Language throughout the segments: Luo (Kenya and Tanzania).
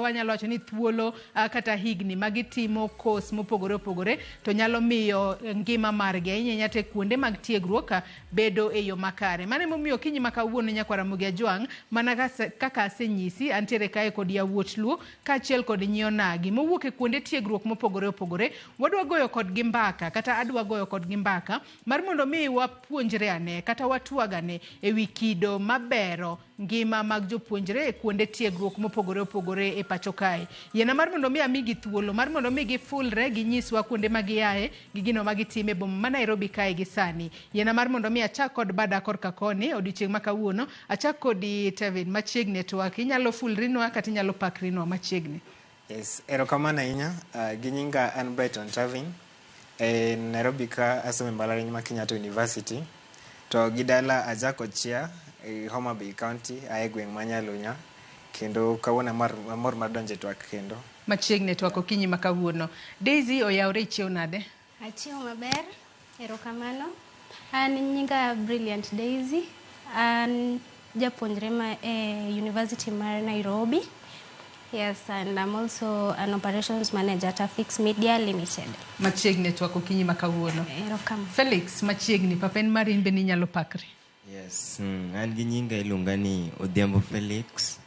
wanyalo wacho ni thuolo kata higni ma gitimo course mopogore opogore to nyalo miyo ngima margi ahinya ahinya to e kuonde mag tiegruok bedo e yo makare. Mano emomiyo okinyi ma kawuono nyakwar Ramogi Ajwang' mana kaka asenyisi antiere kae kod yawuot Luo kaachiel kod nyi onagi mowuok e kuonde tiegruok mopogore opogore. Wadwa goyo kodgi mbaka kata adwa goyo kodgi mbaka mar mondo mi wapuonjre ane kata watwag ane e wi kido mabero ngima mag jopuonjre e kuonde tiegruok mopogore opogore e pacho kae. Yiena mar mondo mi amigi thuolo mar mondo mi gifulre ginyiswa kuonde ma giaye gi gino ma gitime e boma ma Nairobi kae gi sani. Yiena mar mondo mi achak kod bada korka koni odiochieng' ma kawuono. Achak kodi Tevin machiegni e twak. Inyalo fulrinwa kata inyalo pakrinwa machiegni. Yes, erokamano ahinya. Gi nyinga an Brighton Tavin. E Nairobi ka asomo e mbalariany ma Kenyatta University. To gi dala aja Kochia e Homa Bay County, ae gweng' ma Nyalunya. Kendo kawuono amor mar donjo e twak kendo. Machiegni e twak okinyi ma kawuono. Daisy oyawre ichiew nade? Achiew maber, erokamano. An nyinga Brilliant Daisy. An japuonjre ma e University mar Nairobi. Yes, and I'm also an operations manager at Afix Media Limited. Machiegni e twak okinyi ma kawuono. Erokamano. Felix machiegni, papa en mari in bende inyalo pakri. Yes, an gi nyinga iluonga ni Odhiambo Felix.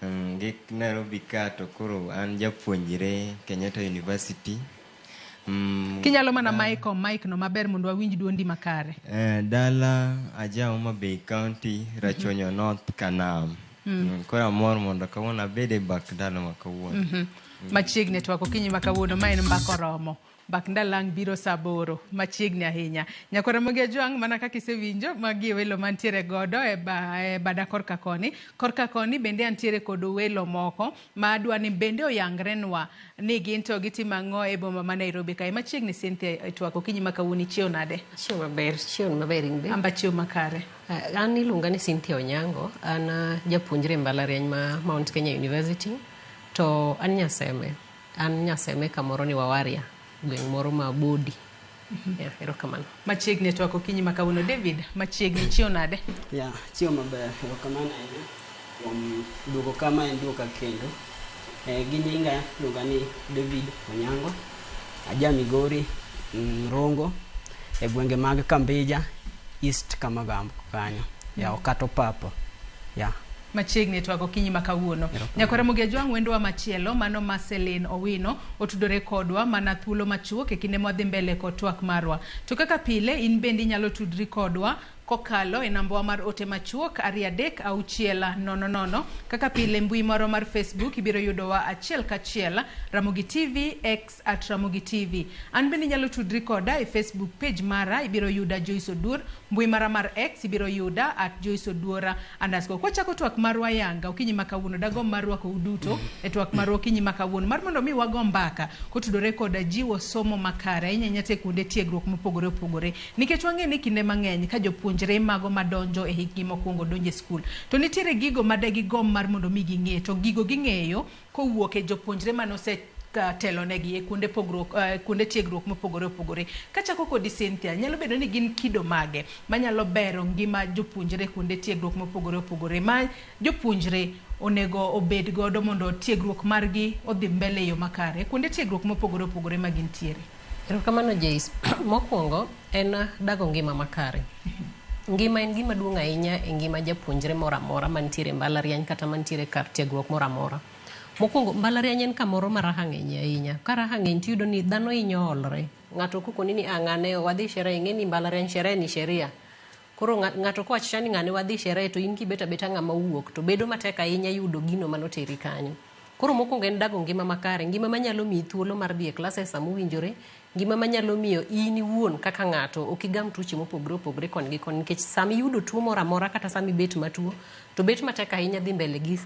Gi Nairobi ka to koro an japuonjre Kenyatta University. Kinyalo mana mic mic no maber mondo wawinj duondi makare. Dala aja Homa Bay County, Rachuonyo North, Kanam. Koro amor mondo kawuono abed e mbak ndalo ma kawuono. Machiegni e twak okinyi ma kawuono ma en mbaka oromo. Mbak ndalang' biro saa aboro machiegni ahinya. Nyakwar Ramogi Ajwang' mana kaka isewinjo magi e welo mantiere godo e, e bada korka koni. Korka koni bende antiere kod welo moko ma adwa ni bende oyangrenwa ni gin to gitimo ang'o e boma ma Nairobi kae. Machiegni Cynthia e twak okinyi ma kawuono ichiew nade? Achiew maber, chiew maber in be. Amba chiew makare. An iluonga ni Cynthia Onyango, an japuonjre e mbalariany ma Mount Kenya University, to an Nyaseme. An Nyaseme kamoro ni Wawaria, gweng' moro ma Bodi. Yeah, erokamano. Machiegni e twak okinyi ma kawuono. David, machiegni ichiew nade? Ya, chiemo maber. Erokamano ahinya kuom duogo kama en duoka kendo. Gi nyinga iluonga ni David Onyango. Aja Migori, Rongo, e gwenge mag Kambija, East Kamagambo kanyo. Ya, Okato Papo. Ya. Machiegni e twak okinyi ma kawuono. Nyakwar Ramogi Ajwang' wendwa machielo mano Marceline Owino otudore kodwa mana thuolo machuok e kinde mwadhi mbele kod twak marwa. To kaka pile in bende inyalo tudri kodwa kokalo e nambawa mar ote machuok 23600. Kaka pile mbui marwa mar Facebook ibiro yudowa achiel kachiel Ramogi TV X at Ramogi TV. An bende inyalo tudri koda e Facebook page mara ibiro yuda Joyce Oduor, mbui mara mar X ibiro yuda at Joyce Oduor underscore. Kwachako twak marwa yanga okinyi ma kawuono dagomb mar rwako uduto e twak marwa okinyi ma kawuono mar mondo mi wago mbaka kotudore koda jiwo somo makare ahinya ahinya to e kuonde tiegruok mopogore opogore nikech wang'e ni kinde mang'eny ka jopuonjre mago madonjo e hikgi mokwongo donjo e skul to nitiere gigo ma de gigomb mar mondo mi ging'e to gigo ging'eyo kowuok e jopuonjre mane osetelonegi e kuonde pogruok, kuonde tiegruok mopogore opogore. Kachako kodi Cynthia, nyalo bedo ni gin kido mage manyalo bero ngima jopuonjre e kuonde tiegruok mopogore opogore ma jopuonjre onego obed godo mondo tiegruok margi odhi mbele e yo makare e kuonde tiegruok mopogore opogore ma gintiere? Erokamano Jace. Mokwongo en dago ngima makare. Ngima en gima duong' ahinya e ngima japuonjre moro amora mantiere e mbalariany kata mantiere kar tiegruok moro amora. Mokwongo mbalariany en kamoro ma raha ng'enyie ahinya. Ka raha ng'eny tiyudo ni dhano hinyo olre. Ng'ato kokoni ni ah ng'ane wadhi sherehe ing'e ni mbalariany sherehe ni sheria. Koro ng'ato kowacho cha ni ng'ane wadhi sherehe to in kibet abeta ng'ama owuok to bedo matek ahinya yudo gino manoteri kanyo. Koro mokwongo en dago ngima makare, ngima manyalo miyi thuolo mar dhi e classes sama owinjore, ngima manyalo miyo in iwuon kaka ng'ato ok igam tuoche mopogore opogore koni gi koni nikech sama iyudo tuo moro amora kata sama ibet matuo to bet matek ahinya dhi mbele gi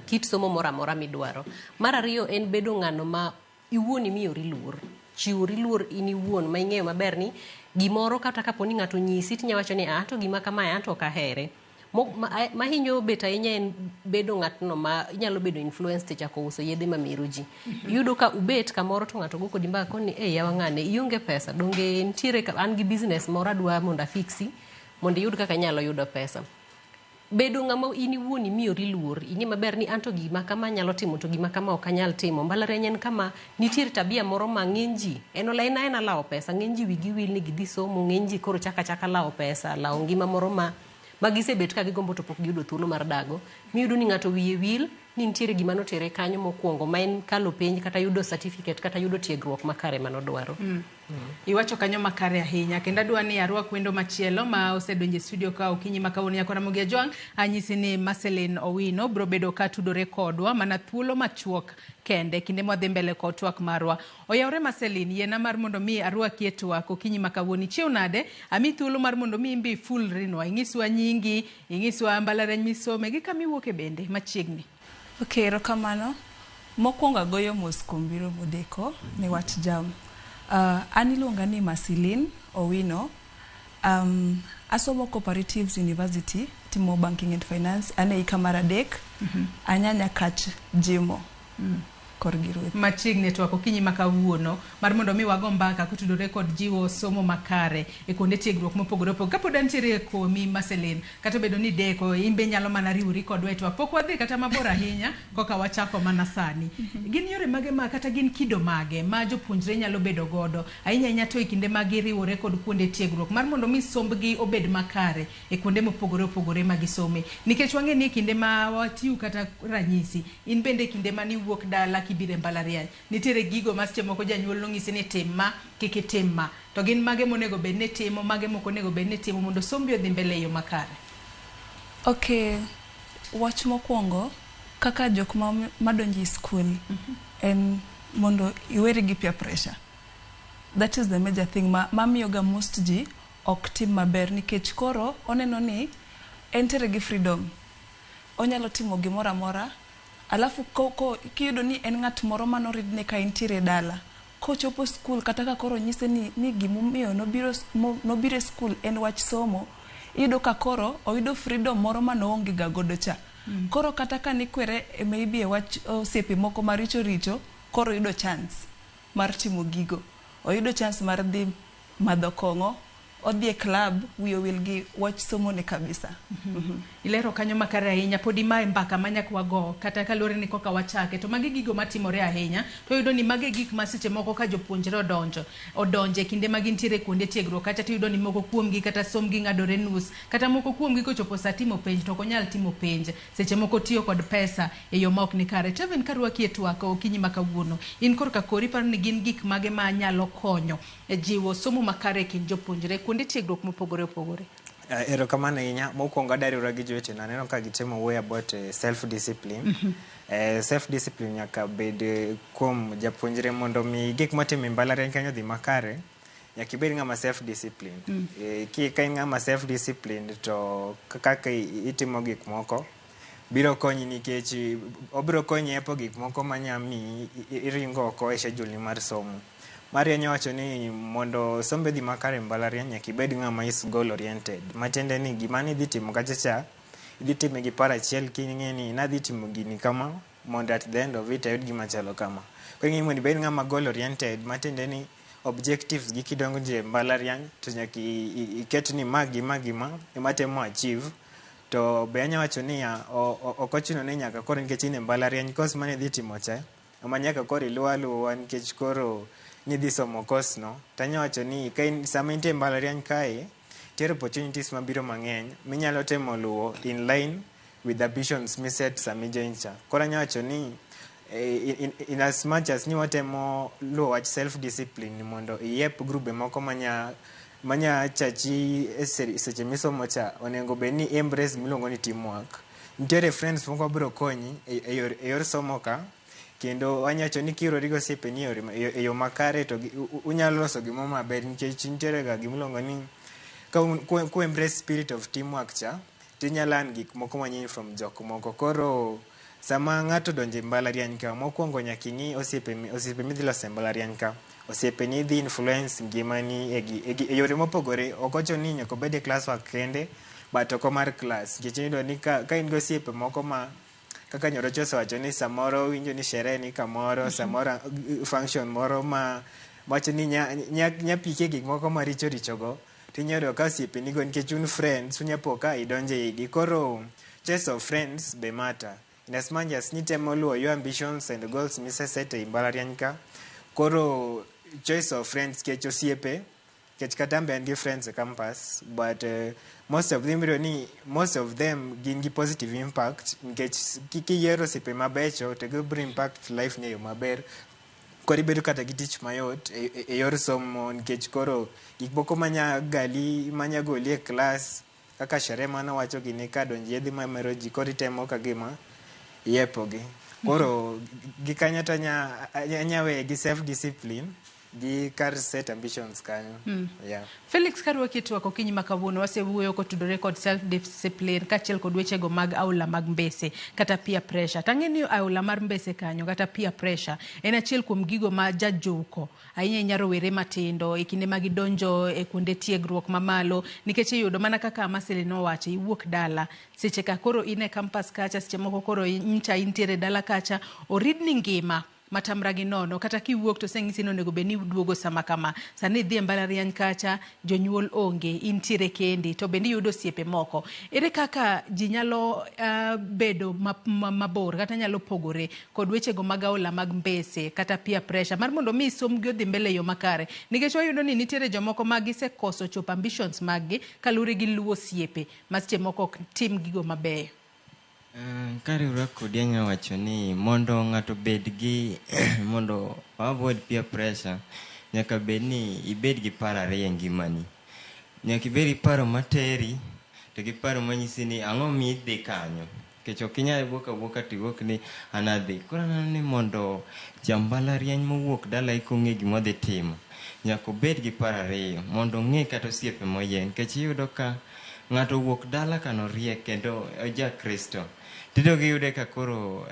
kit somo moro amora midwaro. Mar ariyo en bedo ng'ano ma iwuon imiyori luor. Chiwori luor in iwuon ma ing'eyo maber ni gimoro kata kapo ni ng'ato onyisi tinya wacho ni ah to gima kamae anto ok ahere. Mahinyo bet ahinya en bedo ng'atno ma inyalo bedo influenced e chako uso yedhe mamero ji. Iyudo ka ubet kamoro to ng'ato go kodi mbaka koni ni eh yawa ng'ane ionge pesa donge nitiere an gi business moro adwa mondo afiksi mondo iyud kaka inyalo yudo pesa. Bedo ng'ama in iwuon imiyori luor, ing'e maber ni anto gima kama anyalo timo to gima kama ok anyal timo. Mbalariany en kama nitiere tabia moro ma ng'eny ji en en aena lawo pesa, ng'eny ji wigi wil ni gidhi somo, ng'eny ji koro chako achaka lawo pesa, lawo ngima moro ma gisebet ka gigombo to pok giyudo thuolo mar dago. Miyudo ni ng'ato wiye wil ni nitiere gima notere kanyo mokwongo ma en kalo penj kata yudo certificate kata yudo tiegruok makare manodwaro. Iwacho kanyo makare ahinya kendo adwa ni arwak wendo machielo ma osedonjo e studio ka okinyi ma kawuono. Nyako Ramogi Ajwang' anyisi ni Marceline Owino biro bedo ka tudore kodwa mana thuolo machuok kende kinde mwadhi mbele kod twak marwa. Oyawre Marceline, yiena mar mondo mi arwaki e twak okinyi ma kawuono. Ichiew nade? Ami thuolo mar mondo mi imbe ifulrinwa, ing'iswa nyingi, ing'iswa mbalariany misome gi kama iwuoke bende machiegni. Ok, erokamano. Mokwongo agoyo mos kuom biro modeko ne wach jam. An iluonga ni Marceline Owino. Asomo Cooperatives University, timo Banking and Finance. An e hika mar 3. Anyanya kach jimo. Korgi ruoth. Machiegni e twak okinyi ma kawuono mar mondo mi wago mbaka kotudore kod jiwo somo makare e kuonde tiegruok mopogore opogore. Kapod antiere kuomi Marceline, kata obedo ni deko, in be inyalo mana riwori kodwa e twak. Pok wadhi kata mabor ahinya koka wachako mana sani. Gin yore mage ma kata gin kido mage ma jopuonjre nyalo bedo godo ahinya ahinya to e kinde ma giriwore kod kuonde tiegruok mar mondo mi sombgi obed makare e kuonde mopogore opogore ma gisome. Nikech wang'e ni e kinde ma watiyo kata ranyisi, in bende e kinde mane iwuok dala kibiro e mbalariany, nitiere gigo ma seche moko janyuol nonyisi ni tim ma, kik itim ma. To gin mage monego bed ni timo, mage mok onego bed ni timo mondo sombi odhi mbele e yo makare? Ok, wach mokwongo, kaka jok madonjo e skul, en mondo iweri gi peer pressure. That is the major thing mamiyo ga most ji ok tim maber, nikech koro oneno ni entiere gi freedom. Onyalo timo gimoro amora, alafu kiyudo ni en ng'at moro manoridne ka entiere dala, kochopo skul kata ka koro nyise ni gimomiyo nobiro e skul en wach somo, iyudo ka koro oyudo freedom moro manoonge ga godo cha. Koro kata ka nikwere maybe e wach osiepe moko maricho richo, koro oyudo chance mar timo gigo. Oyudo chance mar dhi madho kong'o, odhi e club, wiye owil gi wach somo ne kabisa. Ilero kanyo makare ahinya, podi mae mbaka ma nyaka wago kata kaluwore ni koka wachake to magi gigo matimore ahinya to iyudo ni magi e gik ma seche moko ka jopuonjre odonjo e kinde ma gintiere kuonde tiegruok kacha, tiyudo ni moko kuomgi kata sombgi ng'adore nus, kata moko kuomgi kochopo sa timo penj to ok onyal timo penj, seche moko tiyo kod pesa e yo ma ok ni kare. Tevin, karwaki e twak okinyi ma kawuono, in korka kori iparo ni gin gik mage ma nyalo konyo e jiwo somo makare e kind jopuonjre kuonde tiegruok mopogore opogore? Erokamano ahinya. Mokwongo adwa riwora gi jowetena. Aneno ka gitemo wuoyo about self discipline. Self discipline nyaka bed kuom japuonjre mondo mi gik motimo e mbalariany kanyo odhi makare. Nyaka ibed ng'ama self disciplined. Ka in ng'ama self disciplined to kaka itimo gik moko biro konyi, nikech obiro konyi epo gik moko manya miyi iringo oko e schedule ni mar somo. Maria nyowacho ni mondo sombe odhi makare e mbalariany nyaka ibed ng'ama is goal oriented. Matiende ni gima nidhi timo kacha cha, idhi time gi paro achiel king'e ni nadhi timo gini kama mondo at the end of it ayud gima chalo kama. Koro ing'e ni mondo ibed ng'ama goal oriented, matiende ni objectives gi kidonjo e mbalariany to nyaka iket ni ma gi ma gi ma ema temo achieve. To be anya wacho niya, ok ochuno ni nyaka koro nikech in e mbalariany, course mane idhi timo cha ema nyaka koro iluw aluwa nikech koro nidhi somo course no. Tanya wacho ni ka in sama intie e mbalariany kae, nitiere opportunities mabiro mang'eny minyalo temo luwo in line with ambitions miset sama i join cha. Koro anya wacho ni in as much as ni watemo luwo wach self discipline mondo iep grube moko manya chachi e seche misomo cha, onego bed ni embrace gimiluongo ni teamwork. Nitiere friends moko mabiro konyi e yor somo ka, kendo wanya wacho ni kiriwori gi osiepeni e yo makare to unyalo loso gimoro maber, nikech nitiere ga gimiluongo ni ka ku embrace spirit of teamwork cha, tinya learn gik moko manyien from jok moko. Koro sama ng'ato odonjo e mbalariany ka, mokwongo nyaka ing'i osiepe midhi loso e mbalariany ka. Osiepeni dhi influence ngimani e yore mopogore. Ok ochuno ni nyaka obed e class work kende, but oko mar class, nikech iyudo ni ka in gi osiepe moko ma kaka Nyorocho osewacho ni samoro winjo ni sherehe ni kamoro, samoro function moro ma wacho ni nya pike gik moko maricho richo go. Tinyalo yudo ka osiepenigo nikech un friends unyapo ka idonjo e igi. Koro choice of friends be matter. In as much as nitemo luwo your ambitions and goals miseset ei mbalariany ka, koro choice of friends kech osiepe, kech kata an be an gi friends e campus, but most of them iyudo ni most of them gin gi positive impact nikech kiyiero osiepe mabecho to gibiro impact life ni e yo maber. Koro ibedo kata gi tich mayot e yor somo nikech koro gik moko manya gali manya goli e klas kaka sherehe manowacho gini ka donjo yedhe mamero ji koro itemo ka gima iepogi. Koro gi kanyo to anya weye gi self discipline gi kar set ambitions kanyo. Yeah. Felix, karwaki e twak okinyi ma kawuono, wasewuoyo kotudore kod self discipline kaachiel kod wechego mag aula mag mbese kata peer pressure. Tang'e ni aula mar mbese kanyo kata peer pressure en achiel kuom gigo ma jajuko ahinya ahinya rowere matindo e kinde ma gidonjo e kuonde tiegruok mamalo, nikech iyudo mana kaka Amasili nowacho, iwuok dala seche ka koro in e campus kacha, seche moko koro ncha intiere dala kacha, oridni ngima matamra gi nono. Kata kiwuok to oseng'isi ni onego bed ni iduogo sama kama. Sani idhi e mbalariany kacha, jonyuol onge, intiere kendi, to bende iyudo osiepe moko. Ere kaka ji nyalo bedo mabor kata nyalo pogore kod wechego mag aola mag mbese kata peer pressure mar mondo mi somgi odhi mbele e yo makare? Nikech wayudo ni nitiere jomoko ma gisekoso chopo ambitions mag gi kaluwore gi luwo osiepe ma seche moko ok tim gigo mabeyo. Kariwora kodi anya wacho ni mondo ng'ato obed gi mondo avoid peer pressure, nyaka bed ni ibed gi paro ariyo e ngimani. Nyaka ibed gi paro materi to gi paro manyisi ni ang'o midhi kanyo. Nikech ok inyal wuok awuoka tiwuok ni an adhi. Koro aneno ni mondo jambalariany mowuok dala eka ong'e gima odhi timo, nyaka obed gi paro ariyo mondo ong'e kata osiepe moyiero. Nikech iyudo ka ng'ato owuok dala ka noriek kendo oja Kristo. Tidog iyude ka koro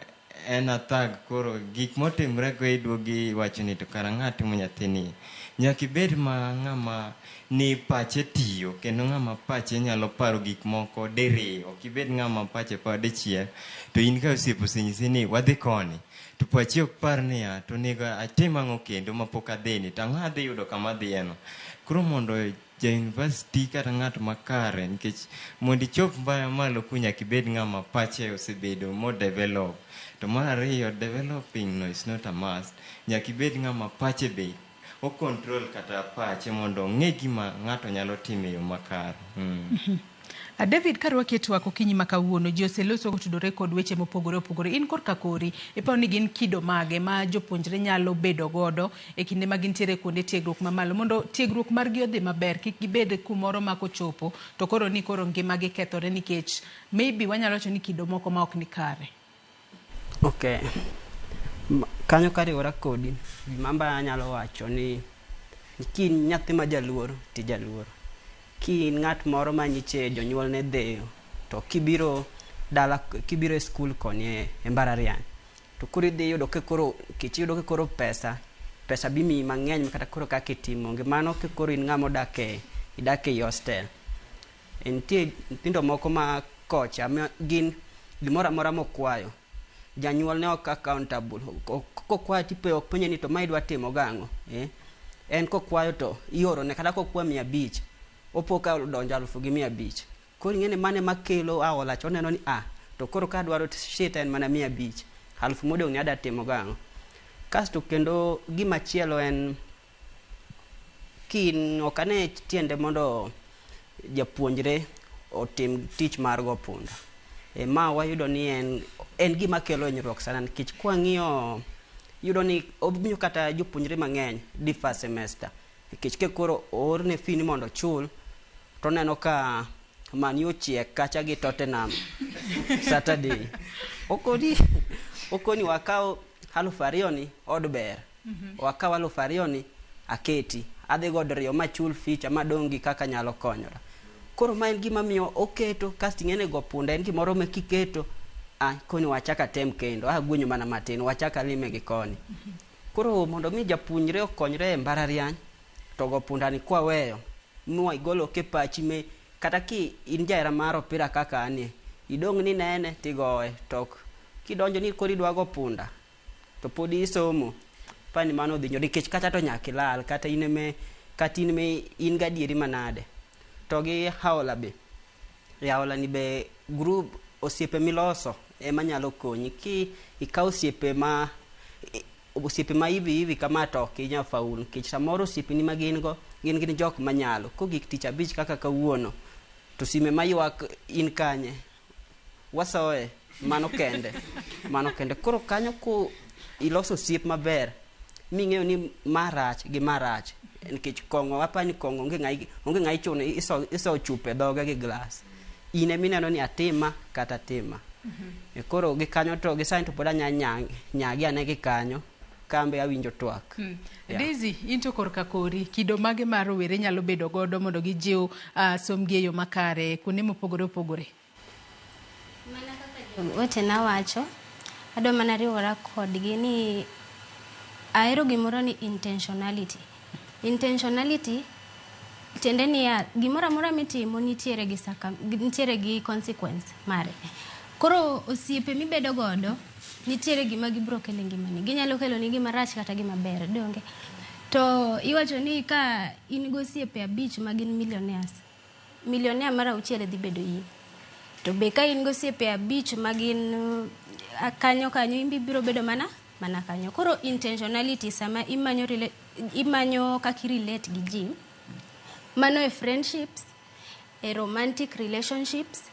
en athag, koro gik motimre go iduogi iwacho ni to kara ng'a timo nyathini. Nyaka ibed ma ng'ama ni pache tiyo kendo ng'ama pache nyalo paro gik moko diriyo. Ok ibed ng'ama pache paro dichiel to in ka osiepe osenyisi ni wadhi koni to pachi ok par niya to onego atim ang'o kendo mapok adhini to ang'o adhi yudo kama adhiyeno. Koro mondo ja university kata ng'at makare, nikech mondo ichop malo ku nyaka ibed ng'ama pache osebedo mo develop. To mar ariyo, developing no is not a must. Nyaka ibed ng'ama pache be o control kata pache mondo ong'e gima ng'ato nyalo timo e yo makare. David, karwaki e twak okinyi ma kawuono, ji oseloso kotudore kod weche mopogore opogore. In korka kori, iparo ni gin kido mage ma jopuonjre nyalo bedo godo e kinde ma gintiere kuonde tiegruok mamalo mondo tiegruok margi odhi maber, kik gibed kumoro ma kochopo to koro ni koro ngimagi kethore nikech maybe wanyalo wacho ni kido moko ma ok ni kare. Okay. Kanyo kariwora kodi, gima anyalo wacho ni ki in nyathi ma jaluor to ijaluor. Ki in ng'at moro ma nyiche jonyuol ne dheyo, to kibiro dala, kibiro e skul koni e mbalariany, to koro idhi yudo ka koro kech iyudo ka koro pesa bimiyi mang'eny kata koro kaka itimo onge. Mano ka koro in ng'ama odak e idak ei hostel. Nitie nyithindo moko ma kocha ma gin gimoro amora mokwayo, janyuol ne ok accountable. Kokwayo ok penje ni to ma idwa timo gang'o? En kokwayo to iorone kata kokwayo 500, opo ka odonjo 1500. Koro ing'e ni mano ema kelo aola cha, oneno ni to koro ka adwaro shit en mana 500, 1000 modong' ni adwa timo gang'o? Kasto kendo gima chielo en kin ok ane tiende mondo japuonjre otim tich mar go punda. Ma wayudo ni en gima kelo hinyruok sana nikech kwang'iyo iyudo ni omiyo kata jopuonjre mang'eny defer semester nikech ka koro oorne fee ni mondo ochul to oneno ka Man U ochiek kacha gi Tottenham Saturday. Okoni wakaw 2000 ni od ber. Wakaw 2000 ni aketi. Adhi go diriyo machul fee cha madong' gi kaka anyalo konyora. Koro ma en gima miyo oketo kasto ing'e ni go punda en gimoro ma kiketo koni wachak atem kendo agwenyo mana matin wachak alime gi koni. Koro mondo mi japuonjre okonyre e mbalariany to go punda ni kwaweyo mwigolo ke pachi me kata ki in jahera mar opira kaka anie idong' ni nene tigoye to kidonjo ni koro idwa go punda to pod isomo pani mano odhi nikech kacha to nyaka ilal kata in eme kata in eme in gadieri manade. To gi aola be. E aola ni be group osiepe miloso ema nyalo konyi. Ki ikawo osiepe ma osiepe ma hivi hivi kama to ok inyal faulu nikech samoro osiepeni ma gin go gin gin jok manyalo. Kogik tich abich kaka kawuono to sime maywak in kanye? Wasoe mano kende. Mano kende. Koro kanyo ko iloso osiep maber ming'eyo ni ma rach gi ma rach nikech kong'o wapa ni kong'o onge ng'a onge ng'a ichuno iso iso chupa e dhoge gi glass. In emineno ni atima kata atima. E koro gi kanyo to gi sani to pod anya nyagi ane gi kanyo kambe awinjo twak. Yeah. Daisy, in to korka kori, kido mage ma rowere nyalo bedo godo mondo gijiw somgi e yo makare kuonde mopogore opogore? Mana kaka jowetena wacho, adwa mana riwora kodgi ni ahero gimoro ni intentionality. Intentionality tiende niya, gimoro amora mitimo nitiere gi nitiere gi consequence mare. Koro osiepe mibedo godo nitiere gima gibiro kelo e ngimani. Ginyalo kelo ni gima rach kata gima ber, donge? To iwacho ni ka in gosiepe abich ma gin millionaires, millionaire mar auchiel dhi bedo in. To be ka in gosiepe abich ma gin kanyo kanyo, in be ibiro bedo mana mana kanyo. Koro intentionality sama imanyo imanyo kaka i relate gi ji, mano e friendships, e romantic relationships,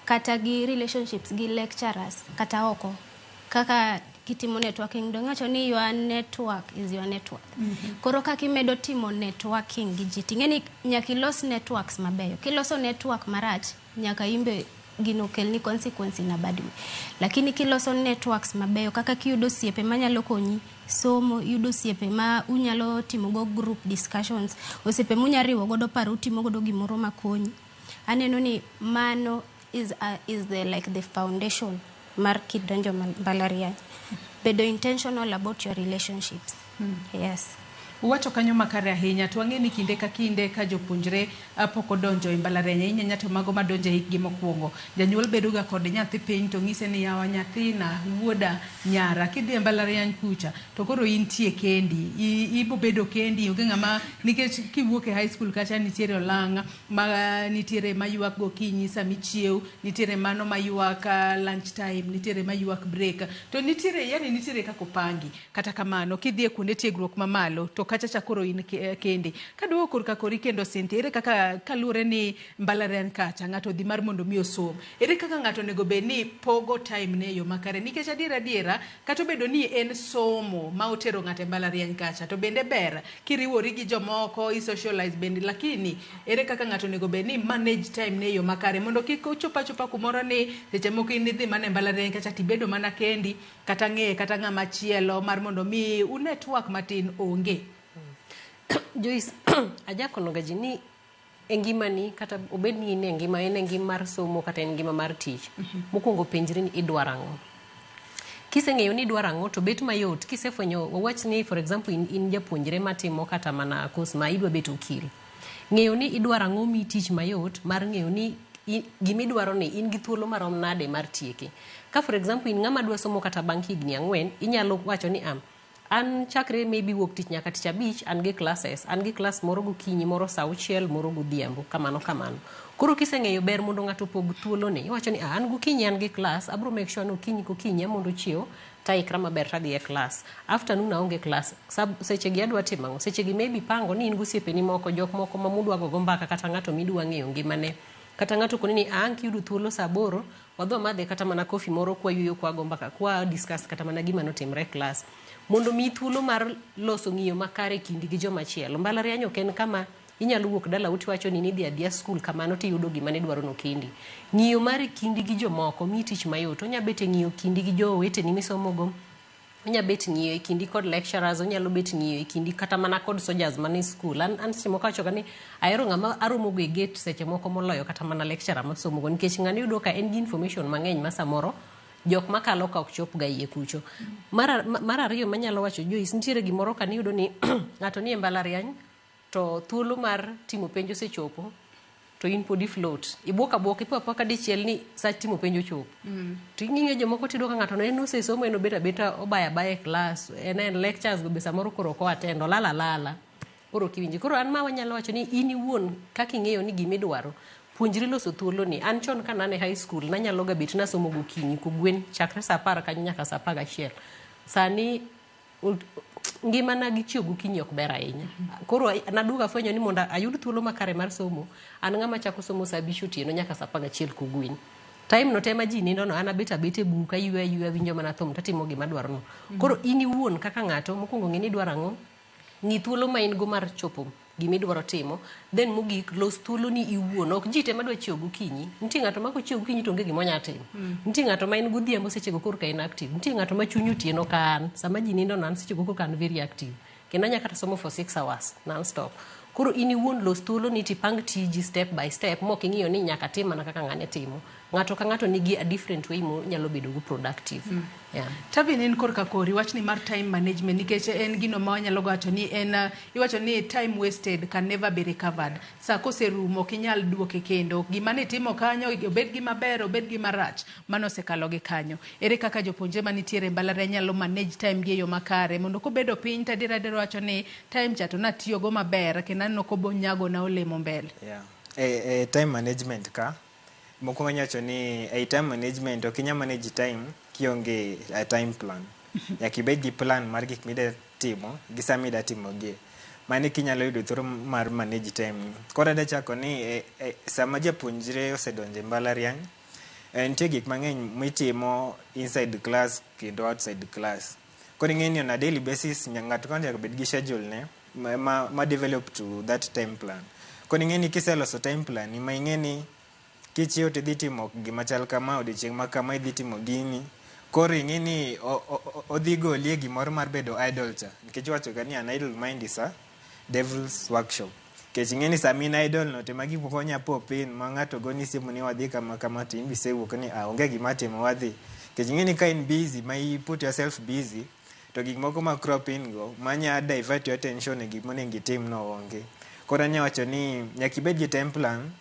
kata gi relationships gi lecturers, kata oko. Kaka kitimo networking, dong iwacho ni your network is your net worth. Koro kaka imedo timo networking gi ji, ting'e ni nyaka ilos networks mabeyo. Kiloso network marach, nyaka imbe gino kelni consequence in a bad way. Lakini kiloso networks mabeyo, kaka kiyudo osiepe manyalo konyi somo, iyudo osiepe ma unyalo timo go group discussions, osiepe munya riwo godo paro utimo godo gimoro makonyi. Aneno ni mano is the like the foundation mar kidonjo mbalariany. Bedo intentional about your relationships. Yes. Uwacho kanyo makare ahinya to wang'e ni kinde ka kinde ka jopuonjre pok odonjo e mbalariany ahinya ahinya to mago madonjo e hikgi mokwongo. Janyuol bedo ga kod nyathi piny to ng'ise ni yawa nyathina, wuoda, nyara kidhi e mbalariany kucha to koro intie kendi. Ibo bedo kendi onge ng'ama nikech kiwuok e high school kacha nitiere olang' ma nitiere maywak gokinyi sama ichiew, nitiere mano maywak lunch time, nitiere maywak break. To nitiere yani nitiere kaka opangi. Kata kamano kidhi e kuonde tiegruok mamalo to kacha cha koro in kendi. Kaduogo korka kori kendo Cynthia, ere kaka kaluwore ni mbalariany kacha ng'ato dhi mar mondo mi osom. Ere kaka ng'ato onego bed ni pogo time ne e yo makare nikech adiera adiera kata obedo ni en somo ma otero ng'ato e mbalariany kacha to bende ber kiriwori gi jomoko i socialize bende lakini ere kaka ng'ato onego bed ni manage time ne e yo makare mondo kik ochop achopa kumoro ni seche moko in idhi mana e mbalariany kacha tibedo mana kendi kata ng'e kata ng'ama chielo mar mondo mi u network matin onge. Joyce, ajakonoga ji ni e ngimani kata obed ni in e ngima en e ngima mar somo kata en ngima mar tich. Mokwongo penjri ni idwaro ang'o. Kiseng'eyo ni idwaro ang'o to bet mayot kisefwenyo wawach ni for example in japuonjre matimo kata mana course ma idwa bet okil. Ng'eyo ni idwaro ang'o miyi tich mayot mar ng'eyo ni gimidwaro ni in gi thuolo marom nade mar tieke. Ka for example in ng'ama dwa somo kata bang' higni ang'wen, inyalo wacho ni an chakre maybe wuok tich nyaka tich abich an gi classes, an gi class moro gokinyi, moro saa auchiel, moro godhiambo, kamano kamano. Koro kiseng'eyo ber mondo ng'ato opog thuolone. Iwacho ni an gokinyi an gi class, abro make sure ni okinyi kokinyi amondo chiew taikra maber tadhi e class. Afternoon aonge class. Seche gi adwa timo ang'o? Seche gi maybe pango ni in gosiepeni moko, jok moko ma mudwa gogo mbaka kata ng'ato midwa ng'eyo ngimane. Kata ng'ato koni ni ang' kiyudo thuolo saa aboro, wadhi wamadhe kata mana coffee moro kwayueyo kwago mbaka, kwa discuss kata mana gima notimre e class. Mondo mi thuolo mar loso ng'iyo makare e kindi gi joma chielo. Mbalariany ok en kama inyalo wuok dalau tiwacho ni nidhi adhiya skul kamano tiyudo gima nidwaro no kendi. Ng'iyo mar e kindi gi jomoko miyi tich mayot. Onya bet e ng'iyo kindi gi joweteni misomogo, onya bet ng'iyo e kindi kod lecturers, onyalo bet ng'iyo e kindi kata mana kod soldiers man e skul. An seche moko awacho ga ni ahero ng'ama aromogo e gate seche moko moloyo kata mana lecturer masomogo nikech ng'ani iyudo ka en gi information mang'eny ma samoro jok makalo ka ok chop ga iye kucho. Mar ariyo manyalo wacho Joyce, nitiere gimoro ka niyudo ni ng'ato nie mbalariany to thuolo mar timo penj osechopo to in pod i float. Ibuok abuoka, ipo apoka dichiel ni sa timo penj ochopo. To ing'iyo jomoko tiyudo ka ng'ato no en osesomo en obet abeta obaya abaya e class, en lectures go be samoro koro ok o attend, olala alala. Koro ok iwinji. Koro an ma wanyalo wacho ni in iwuon kaka ing'eyo ni gima idwaro, puonjri loso thuoloni. An chon ka nan e high school, nanyalo ga bet nasomo gokinyi kogwen chakre saa apar kanyo nyaka saa apar gachiel. Sani ngimana gi chiew gokinyi ok ber ahinya. Koro naduogo afwenyo ni mondo ayud thuolo makare mar somo, an ng'ama chako somo saa abich otieno nyaka saa apar gachiel kogwen. Time no te ma ji nindo no, an abet abeta e buk, ayweyo ayweya, awinjo mana thum, tatimo gima adwaro no. Koro in iwuon kaka ng'ato, mokwongo ng'e ni idwaro ang'o, ng'i thuolo ma in go mar chopo gimidwaro timo, then mogik los thuolo ni iwuon. Ok ji te madwa chiew gokinyi. Nitie ng'ato ma kochiew gokinyi to onge gima onya timo. Nitie ng'ato ma en godhiambo sechego korka en active. Nitie ng'ato ma chuny otieno ka an. Sama ji nindo no an sechego korka an very active. Kendo anya kata somo for 6 hours non-stop. Koro in iwuon los thuolo ni tipang tiji step by step mok ing'iyo ni nyaka tim mana kaka ng'ane timo. Ng'ato ka ng'ato nigi a different way monyalo bedo go productive. Yeah. Tavin, in korka kori wachni mar time management, nikech en gino ma wanyalo wacho ni en iwacho ni time wasted can never be recovered. Sa koserumo ok inyal duoke kendo. Gima nitimo kanyo, obed gima ber, obed gima rach, mano osekalo gi kanyo. Ere kaka jopuonjre manitiere e mbalariany nyalo manage time gi e yo makare mondo kobedo piny to adier adier wacho ni time cha to natiyogo maber kendo aneno kobonyago na olemo mbele? Yeah. E time management ka mokwongo inya ni e time management ok inya manage time kionge a time plan. Nyaka ibed gi plan mar gik mida timo gi sama ida timogie. Mano kinyalo yudo thuolo mar manage time ni. Koro adwa chako ni sama japuonjre osedonjo e mbalariany, nitie gik mang'eny mitimo inside class kendo outside class. Koro ing'e ni on a daily basis ng'ato ka nyaka bed gi schedule ne ma develop to that time plan. Koro ing'e ni kiseloso time plan ni ma ing'e ni kichiew tidhi timo gima chal kama, odiochieng' ma kama idhi timo gini. Koro ing'e ni odhi goli e gimoro mar bedo idle cha. Nikech iwacho ga ni an idle mind is a devil's workshop. Nikech ing'e ni sama in idle no to ema gik moko nya pop in ma ng'ato goni simu ni wadhi kama kama, to in be isewuok ni ah, onge gima timo, wadhi. Nikech ing'e ni ka in busy ma i put yourself busy to gik moko ma crop in go manya divert your attention e gik monego itim no onge. Koro anya wacho ni nyaka ibed gi time plan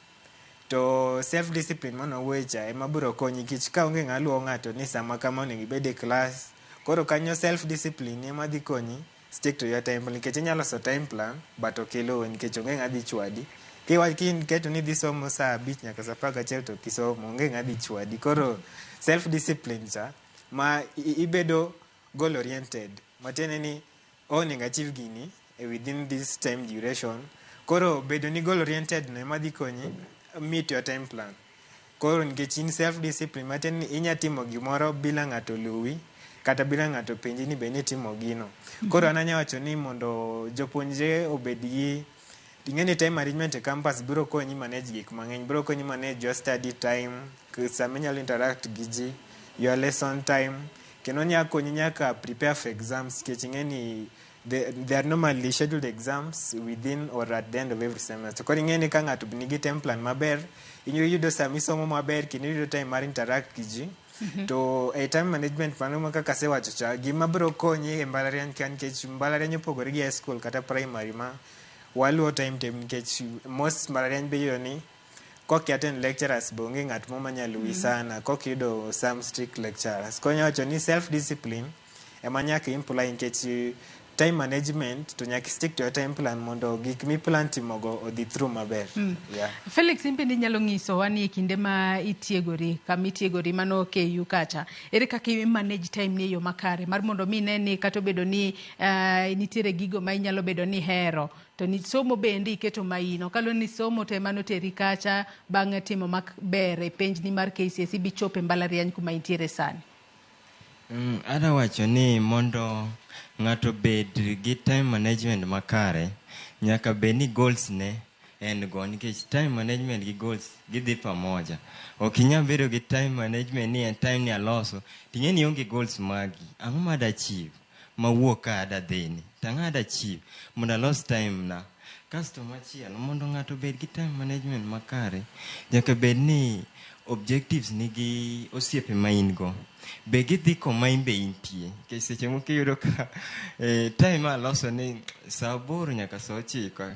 to self discipline mane wawuoye cha ema biro konyi, nikech ka onge ng'a luwo ng'ato ni sama kama onego ibed e class. Koro kanyo self discipline ema dhi konyi stick to your time plan, nikech inyalo loso time plan but ok iluwe nikech onge ng'a dhi chwadi. Kiketo ni idhi somo saa 5 nyaka saa 11 to ok isomo, onge ng'a dhi chwadi. Koro self discipline cha ma ibedo goal oriented, matiende ni onego achieve gini within this time duration. Koro bedo ni goal oriented no ema dhi konyi meet your time plan. Koro nikech in self discipline, matiende ni inya timo gimoro bila ng'ato luwi kata bila ng'ato penji ni be nitimo gino. Koro an anya wacho ni mondo jopuonjre obed gi, ing'e ni time management e campus biro konyi manage gik mang'eny. Biro konyi manage your study time, sama inyalo interact gi ji, your lesson time, kendo nya konyi nyaka prepare for exams, nikech ing'e ni there are normally scheduled exams within or at the end of every semester. Koro ing'e ni ka ng'ato nigi time plan maber, iyudo sama isomo maber kendo iyudo time mar interact gi ji. To e time management mano ma kaka asewacho cha, gima biro konyi e mbalariany ka, nikech mbalariany opogore gi high school kata primary ma waluwo timetable, nikech most mbalariany be iyudo ni kok attend lecturers be onge ng'at mo manya luwi sana kok iyudo some strict lecturers. Koro anyalo wacho ni self discipline ema nyaka imply, nikech time management to nyaka stick to your time plan mondo gik mi plan timogo odhi through maber. Yeah. Felix, in bende inyalo nyisowa ni e kinde ma itiegori, kama itiegori mano KU kacha, ere kaka i manage time ni e yo makare mar mondo mi ine ni kata obedo ni nitiere gigo ma inyalo bedo ni ihero to ni somo bende iketo maino kaluwore ni somo to ema noteri kacha bang' timo maber e penjni mar KCSE bichopo e mbalariany kuma intiere sani? Adwa wacho ni mondo ng'ato obed gi time management makare, nyaka bed ni goals ne en go, nikech time management gi goals gidhi pamoja. Ok inyal bedo gi time management ni en time ni aloso ting'e ni ionge goals magi. Ang'o ma ada achieve mawuok ka ada dhini to ang'o ada achieve mondo alos time na. Kasto machielo, mondo ng'ato obed gi time management makare, nyaka bed ni objectives nigi osiepe ma in go be gidhi koma in be intie, nikech seche moko iyudo ka time ma aloso ni saa 8 nyaka saa 9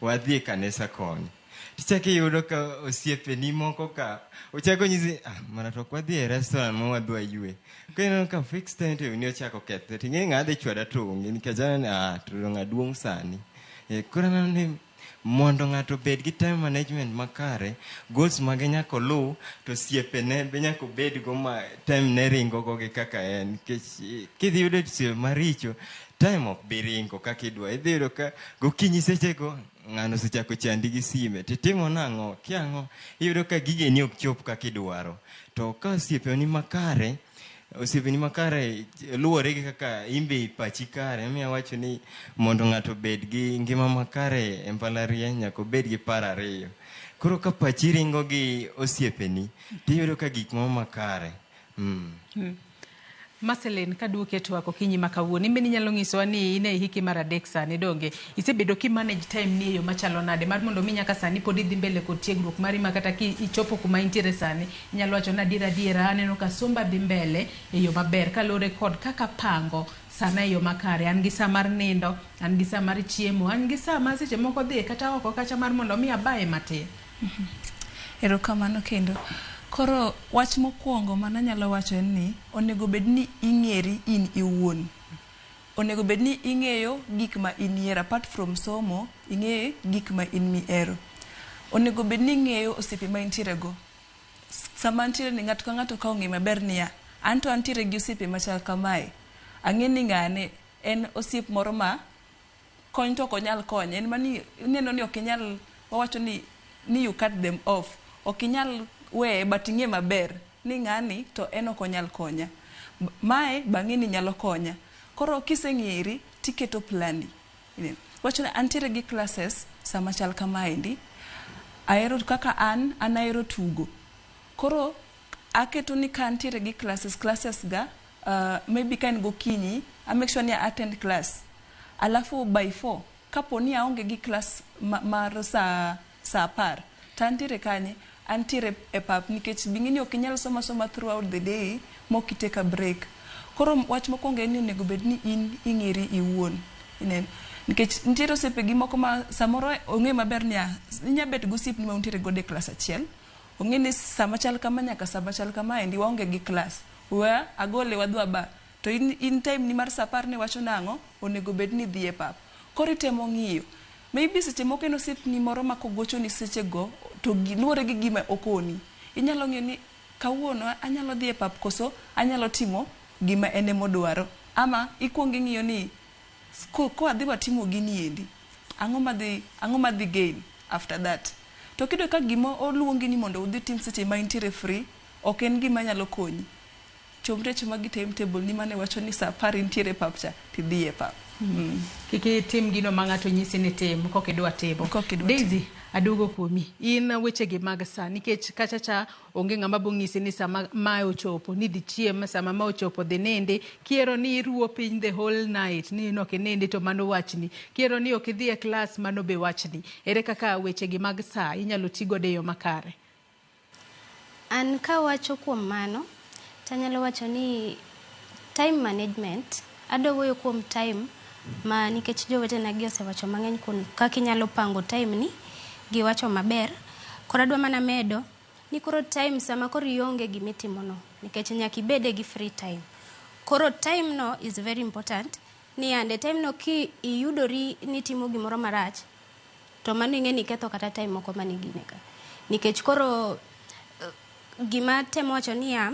wadhi e kanisa koni, tichako iyudo ka osiepeni moko ka ochako nyisi, ah, mana to ok wadhi e restaurant ma wadhi waywe. Koro ineno ka fixed time to ni ochako kethre, ting'e ng'a dhi chwada to onge, nikech aneno ni ah, to ng'a duong' sani. Koro aneno ni mondo ng'ato obed gi time management makare, goals mage nyaka oluw, to osiepene be nyaka obedgo ma time ne ringo go gi kaka en. Nikech kidhi yudo osiepe maricho, time ok bi ringo kaka idwa. Idhi yudo ka gokinyi sechego ng'ano osechako chandi gi sime titimo nang'o kia ang'o iyudo ka gigeni ok chop kaka idwaro. To ka osiepeni makare, osiepeni makare luwore gi kaka in be pachi kare. Emomiyo awacho ni mondo ng'ato obed gi ngima makare e mbalariany nyaka obed gi paro ariyo. Koro ka pachi ringo gi osiepeni, tiyudo ka gik moro makare. Marceline, kaduoki e twak okinyi ma kawuono, in bende inyalo nyisowa ni in e hiki mar 3 sani, donge? Isebedo ki manage time ni e yo machalo nade mar mondo mi nyaka sani pod idhi mbele kod tiegruok mari ma kata ki ichopo kuma intiere sani, inyalo wacho ni adiera adiera aneno ka somba dhi mbele e yo maber kaluwore kod kaka apango sana e yo makare. An gi saa mar nindo, an gi saa mar chiemo, an gi saa ma seche moko dhi kata oko kacha mar mondo mi abaye matin. Erokamano kendo. Koro wach mokwongo mananyalo wacho en ni onego bed ni ing'eri in iwuon. Onego bed ni ing'eyo gik ma in ihero apart from somo, ing'e gik ma in mihero. Onego bed ni ing'eyo osiepe ma intiere go. Sama ntiere ni ng'ato ka ng'ato ka ong'e maber niya, anto antiere gi osiepe machal kamae. Ang'e ni ng'ane en osiep moro ma kony to ok onyal konye. En mani ineno ni ok inyal, wawacho ni you cut them off. Ok inyal weye but ing'e maber ni ng'ani to en ok onyal konya. Mae bang'e ni nyalo konya. Koro kiseng'eri tiketo plani. Wacho ni antiere gi classes sama chal kamaendi. Ahero kaka an ahero tugo. Koro aketo ni ka antiere gi classes ga, maybe ka en gokinyi, I make sure ni I attend class. Alafu by 4, kapo ni aonge gi class mar saa 10, to antiere kanye? Antiere e pap nikech bing'e ni ok inyal somo asoma throughout the day mok i take a break. Koro wach mokwongo en ni onego bed ni in ing'eri iwuon. Ineno? Nikech nitiere osiepegi moko ma samoro ong'e maber niya, inya bet gi osiepni ma untiere godo e klas achiel. Ong'e ni sama chal kama nyaka sama chal kama endi waonge gi klas. We agole wadhi waba. To in time ni mar saa 10 ni wacho nang'o, onego bed ni idhi e pap. Koro itemo ng'iyo. Maybe seche moko en osiepni moro ma kogochoni sechego to luwore gi gima okoni. Inyalo ng'iyo ni kawuono anyalo dhi e pap koso anyalo timo gima en emodwaro. Ama ikuongo ing'iyo ni kowadhi watimo gini endi, ang'o madhi gain after that. To kiyudo ka gima oluongi ni mondo udhi tim seche ma intiere free, ok en gima nyalo konyi. Chomri achoma gi timetable ni mane wacho ni saa 10 intiere e pap cha, tidhi e pap. Kik itim gino ma ng'ato nyisi ni tim kokidwa timo. Daisy, aduogo kuomi. In wechegi mag saa, nikech kacha cha onge ng'ama bo ng'isi ni sama mae ochopo ni dhi chiem, sama ma ochopo dhi nindi. Kiero ni iruo piny the whole night, ni in ok inindi to mano wachni. Kiero ni ok idhi e klas, mano be wachni. Ere kaka wechegi mag saa inyalo ti godo e yo makare? An kawacho kuom mano, tanyalo wacho ni time management, adwa wuoyo kuom time ma nikech jowetena gi osewacho mang'eny kuom kaka inyalo pango time ni, giwacho maber. Koro adwa mana medo ni koro time sama koro ionge gimitimo no, nikech nyaka ibede gi free time. Koro time no is very important, ni ande time no ki iyudori ni timo gimoro marach, to mano ing'e ni iketho kata time moko mane gine ka. Nikech koro gima temo wacho niya,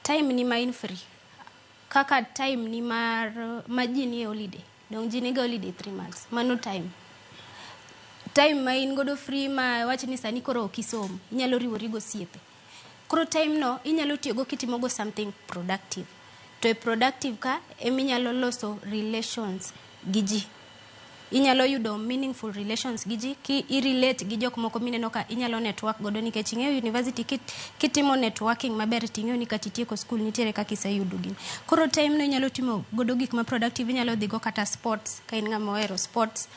time ni ma in free, kaka time ni mar ma ji nie holiday, dong ji niga holiday 3 months, mano time. Time ma in godo free ma wach ni sani koro ok isom, inyalo riwori gosiepe. Koro time no inyalo tiyogo kitimogo something productive. To e productive ka eminyalo loso relations gi ji. Inyalo yudo meaningful relations gi ji, ki i-relate gi jok moko mineno ka inyalo network godo nikech ing'eyo university kitimo networking maber ting'eyo ni kata itieko school nitiere kaka iseyudo gini. Koro time no inyalo timo godo gik ma productive, inyalo dhi go kata sports ka in ng'ama ohero sports.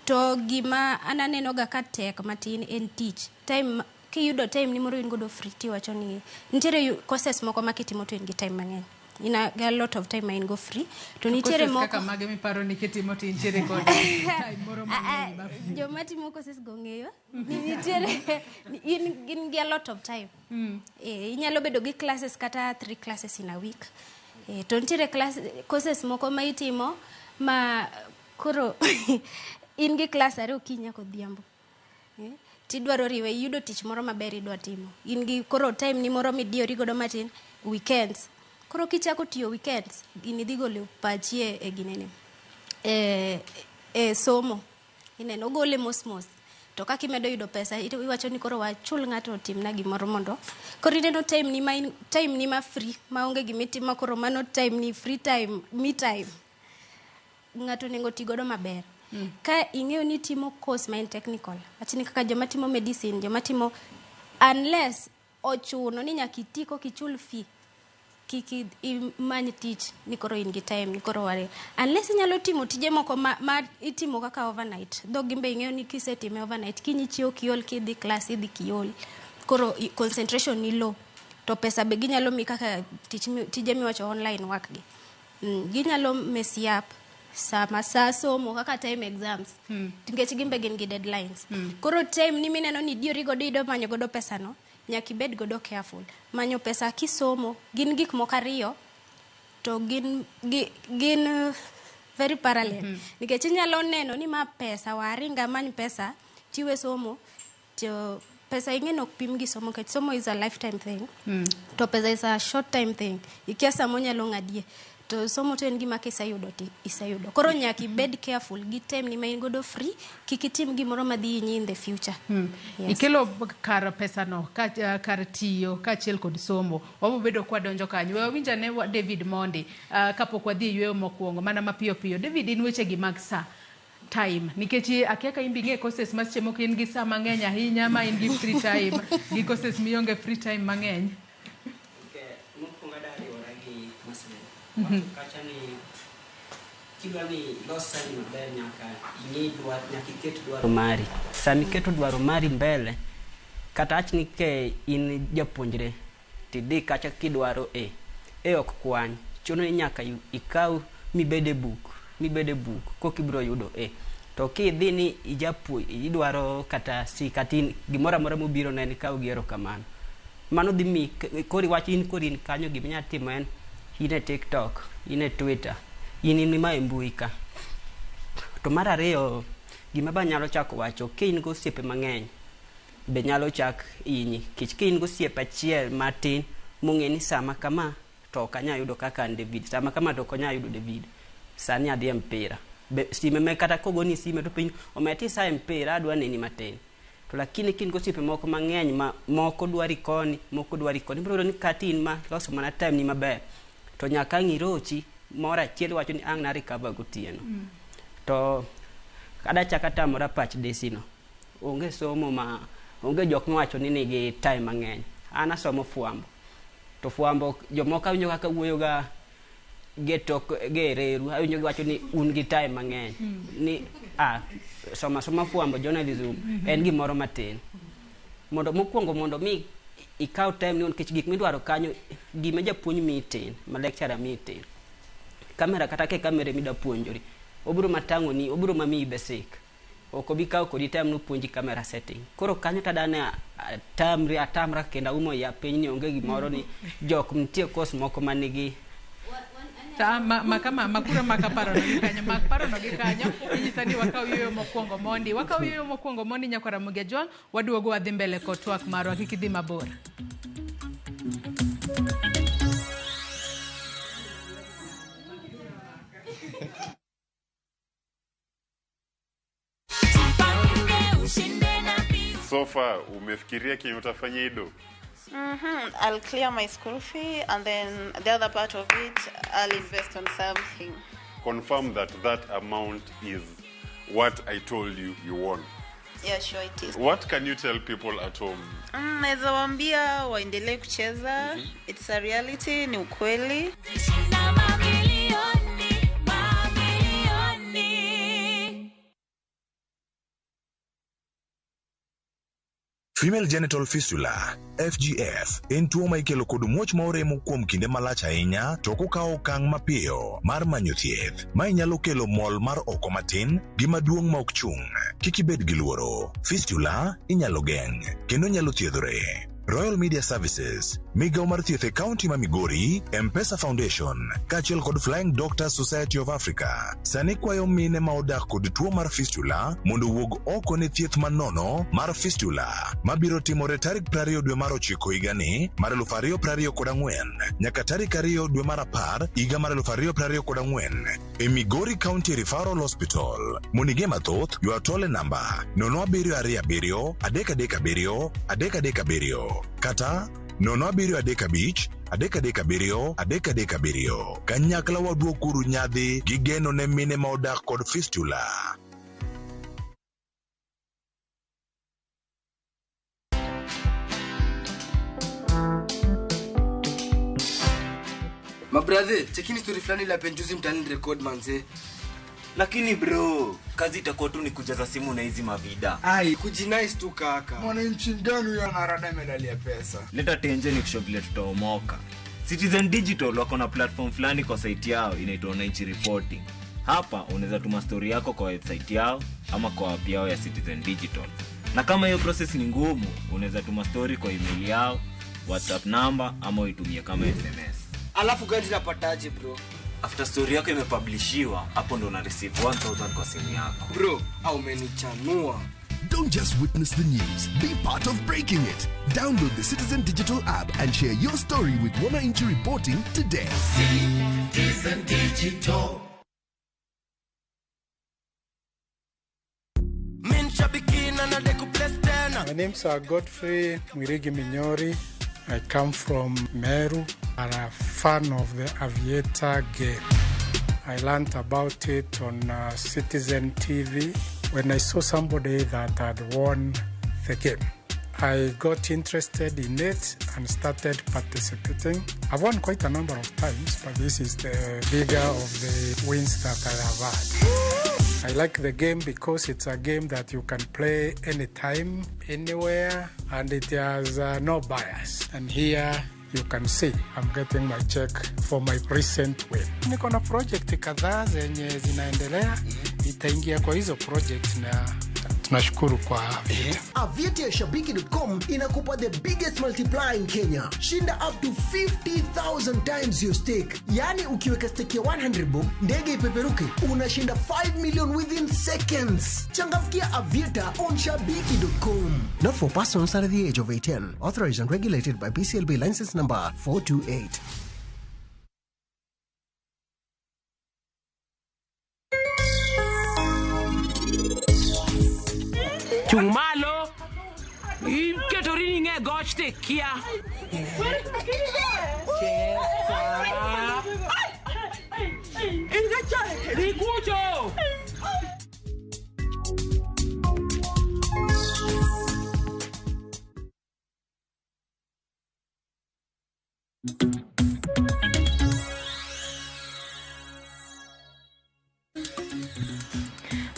To gima an aneno ga ka tek matin en tich. Time kiyudo time ni moro in godo free tiwacho ni nitiere courses moko ma kitimo to in gi time mang'eny. In a lot of time ma in go free. To nitiere moko kaka mage miparo ni kitimo to intiere kod time moro mang'eny. Joma timo courses go ng'eyo ni nitiere in gi a lot of time. Inyalo bedo gi classes kata 3 classes in a week. To nitiere courses moko ma itimo ma Koro in gi klas 2 okinyi nyaka odhiambo. Tidwaro riwe, iyudo tich moro maber idwa timo. In gi koro time ni moro midiyori godo matin, weekends. Koro kichako tiyo weekends, gini dhi golo pachi e ginene. E somo. Ineno, ogole mos mos. To kaka imedo yudo pesa, iwacho ni koro wachul ng'ato otimna gimoro mondo. Koro ineno time ni ma in, time ni ma free, maonge gimitimo, koro mano time ni free time, me time. Ng'ato onego ti godo maber. Ka ing'eyo ni itimo course ma en technical, wachni kaka joma timo medicine, joma timo, unless ochuno ni nyaka iti koka ichul fee, kik imany tich ni koro in gi time ni koro ware. Unless inyalo timo tije moko ma itimo kaka overnight. Dhog gimbe ing'eyo ni kisetime overnight, kiny ichiew kiol, kidhi class idhi kiol. Koro concentration ni low. To pesa be ginyalo mi kaka tije miwacho online work gi. Ginyalo mess you up sama sa somo kaka time exams. Nikech gimbe gin gi deadlines. Koro time ni mineno ni idiyori godo idwa manyo godo pesa no, nyaka ibed godo careful. Manyo pesa kisomo gin gik moko ariyo to gin very parallel. Nikech inyalo neno ni ma pesa waringa many pesa tiwe somo to pesa ing'e ok pim gi somo nikech somo is a lifetime thing. To pesa is a short time thing. Ikia sama onyalo ng'adie. To somo to en gima kiseyudo to iseyudo. Koro nyaka ibed careful gi time ni ma in godo free, kik itim gimoro madhi hinyi in the future. Yes. Ikelo kar pesa no, kar tiyo kaachiel kod somo. Wabiro bedo kwadonjo kanyo. We wawinj ane David Mondi, kapok wadhi e yweyo mokwongo, mana mapiyo piyo. David, in weche gi mag sa, time. Nikech akia ka in be ing'e courses ma seche moko in gi sa mang'eny ahinya ma in gi free time, gi courses mionge free time mang'eny. Okay, mokwongo adwa riwora gi Marcel. Wacho kacha ni kidwa ni ilos sani maber nyaka ing'e dwar, nyaka iket dwaro mari. Sama iketo dwaro mari mbele, kata awach ni ke in japuonjre, tidhi kacha kidwaro A. A ok kwany. Chuno ni nyaka ikaw mibed e buk, mibed e buk, koka ibiro yudo A. To kidhi ni idwaro kata C, kata in gimoro amora mobiro ne en ikaw gi erokamano. Mano dhi miyi, koro iwach in koro in kanyo gima inyalo timo en in e TikTok, in e Twitter, in ma e mbui ka. To mar ariyo, gima be anyalo chako wacho, ka in gi osiepe mang'eny, be nyalo chak hinyi. Nikech ka in gi osiep achiel matin, mong'e ni sama kama, to ok anyal yudo kaka an David. Sama kama to ok anyal yudo David. Sani adhi e mpira. Be, sime me kata kogoni sime to penjo, ometi sa e mpira, adwa neni matin. To lakini ka in gi osiepe moko mang'eny ma moko dwari koni, moko dwari koni, ibiro yudo ni kata in ma loso mana time ni maber, to nyaka ang' irochi, moro achiel wacho ni ang' na recover gotieno. To kada chak atamora pach Desi no, onge somo ma, onge jok mawacho ni nigi time mang'eny. An asomo fwambo. To fwambo, jomoko awinjo kaka wuoyo ga ge tok, ge reru, awinjo giwacho ni un gi time mang'eny. Ni, soma soma fwambo, journalism, en gimoro matin. Mondo mokwongo mondo mi ikaw time ni nikech gik midwaro kanyo, gima japuonj miyi tin, ma lecturer miyi tin. Kamera kata ke kamera midwa puonjori, obiro matang'o ni, obiro mamiyi basic. Ok obi kawo kodi time nopuonji camera setting. Koro kanyo tadane atamri, atamra kendo aumo ya piny ni onge gimoro ni jok nitie course moko manigi Ta, ma, ma, kama, makura maka paro no gi kanyo, mak paro no gi kanyo, inyisa ni wakaw yueyo mokwongo mondi. Wakaw yueyo mokwongo mondi nyakwar Ramogi Ajwang', waduogo wadhi mbele kod twak marwa, kik idhi mabor. So far, umefikiria kenye utafanya ido? I'll clear my school fee and then the other part of it, I'll invest on something. Confirm that that amount is what I told you you won. Yeah, sure it is. What can you tell people at home? Naweza waambia waendelee kucheza. It's a reality, ni ukweli. Female genital fistula, FGF, en tuo ma ikelo kod muoch ma oremo kuom kinde malach ahinya to ok okawo okang' mapiyo mar manyo thieth. Mae nyalo kelo mol mar oko matin gi maduong' ma ok chung'. Kik ibed gi luoro. Fistula inyalo geng' kendo nyalo thiedhore. Royal Media Services, migawo mar thieth e kaunti ma Migori, M-Pesa Foundation, kaachiel kod Flying Doctors Society of Africa, sani kwayo mine ma odak kod tuo mar fistula mondo owuog oko ne thieth manono mar fistula mabiro timore tarik 20 dwe mar ochiko higani mar 2024 nyaka tarik 2 dwe mar apar higa mar 2024 e Migori County Referral Hospital. Mondo ing'e mathoth, ywa tol e namba 0727 337 337 kata 0735 337 337. Kanyakla waduokuru nyadhi gi geno ne mine ma odak kod fistula. Mabrathe, chekini story fulani la penjuzi mtaani record manze. Lakini bro, kazi itakuwa tu ni kujaza simu na hizi mavida. Ai, kujinice tu kaka. Mwananchi gani huyo anarada medali ya pesa? Leta tenje ni kushow vile tutaomoka. Citizen Digital wako na platform fulani kwa site yao inaitwa Wananchi Reporting. Hapa unaweza tuma story yako kwa website yao ama kwa app yao ya Citizen Digital. Na kama hiyo process ni ngumu, unaweza tuma story kwa email yao, WhatsApp number ama uitumie kama SMS. Alafu gani napataje bro? After story yako imepublishiwa, hapo ndo una receive 1000 kwa simu yako. Bro, au umenichanua. Don't just witness the news, be part of breaking it. Download the Citizen Digital app and share your story with Wananchi Reporting today. Citizen Digital. My name's Godfrey Mwirigi Minyori. I come from Meru. I'm a fan of the Aviator game. I learned about it on Citizen TV when I saw somebody that had won the game. I got interested in it and started participating. I've won quite a number of times, but this is the bigger of the wins that I have had. I like the game because it's a game that you can play anytime, anywhere, and it has no bias. And here you can see I'm getting my check for my recent win. Niko na project kadhaa zenye zinaendelea, itaingia kwa hizo project na tunashukuru kwa Aviator. Aviator ya Shabiki.com inakupa the biggest multiplier in Kenya. Shinda up to 50,000 times your stake. Yaani ukiweka stake ya 100 bob, ndege ipeperuke, unashinda 5 million within seconds. Changamkia Aviator on Shabiki.com. Not for persons under the age of 18. Authorized and regulated by BCLB license number 428. Chung malo iketori ni ng'e goch to ikia. Dhi kucho.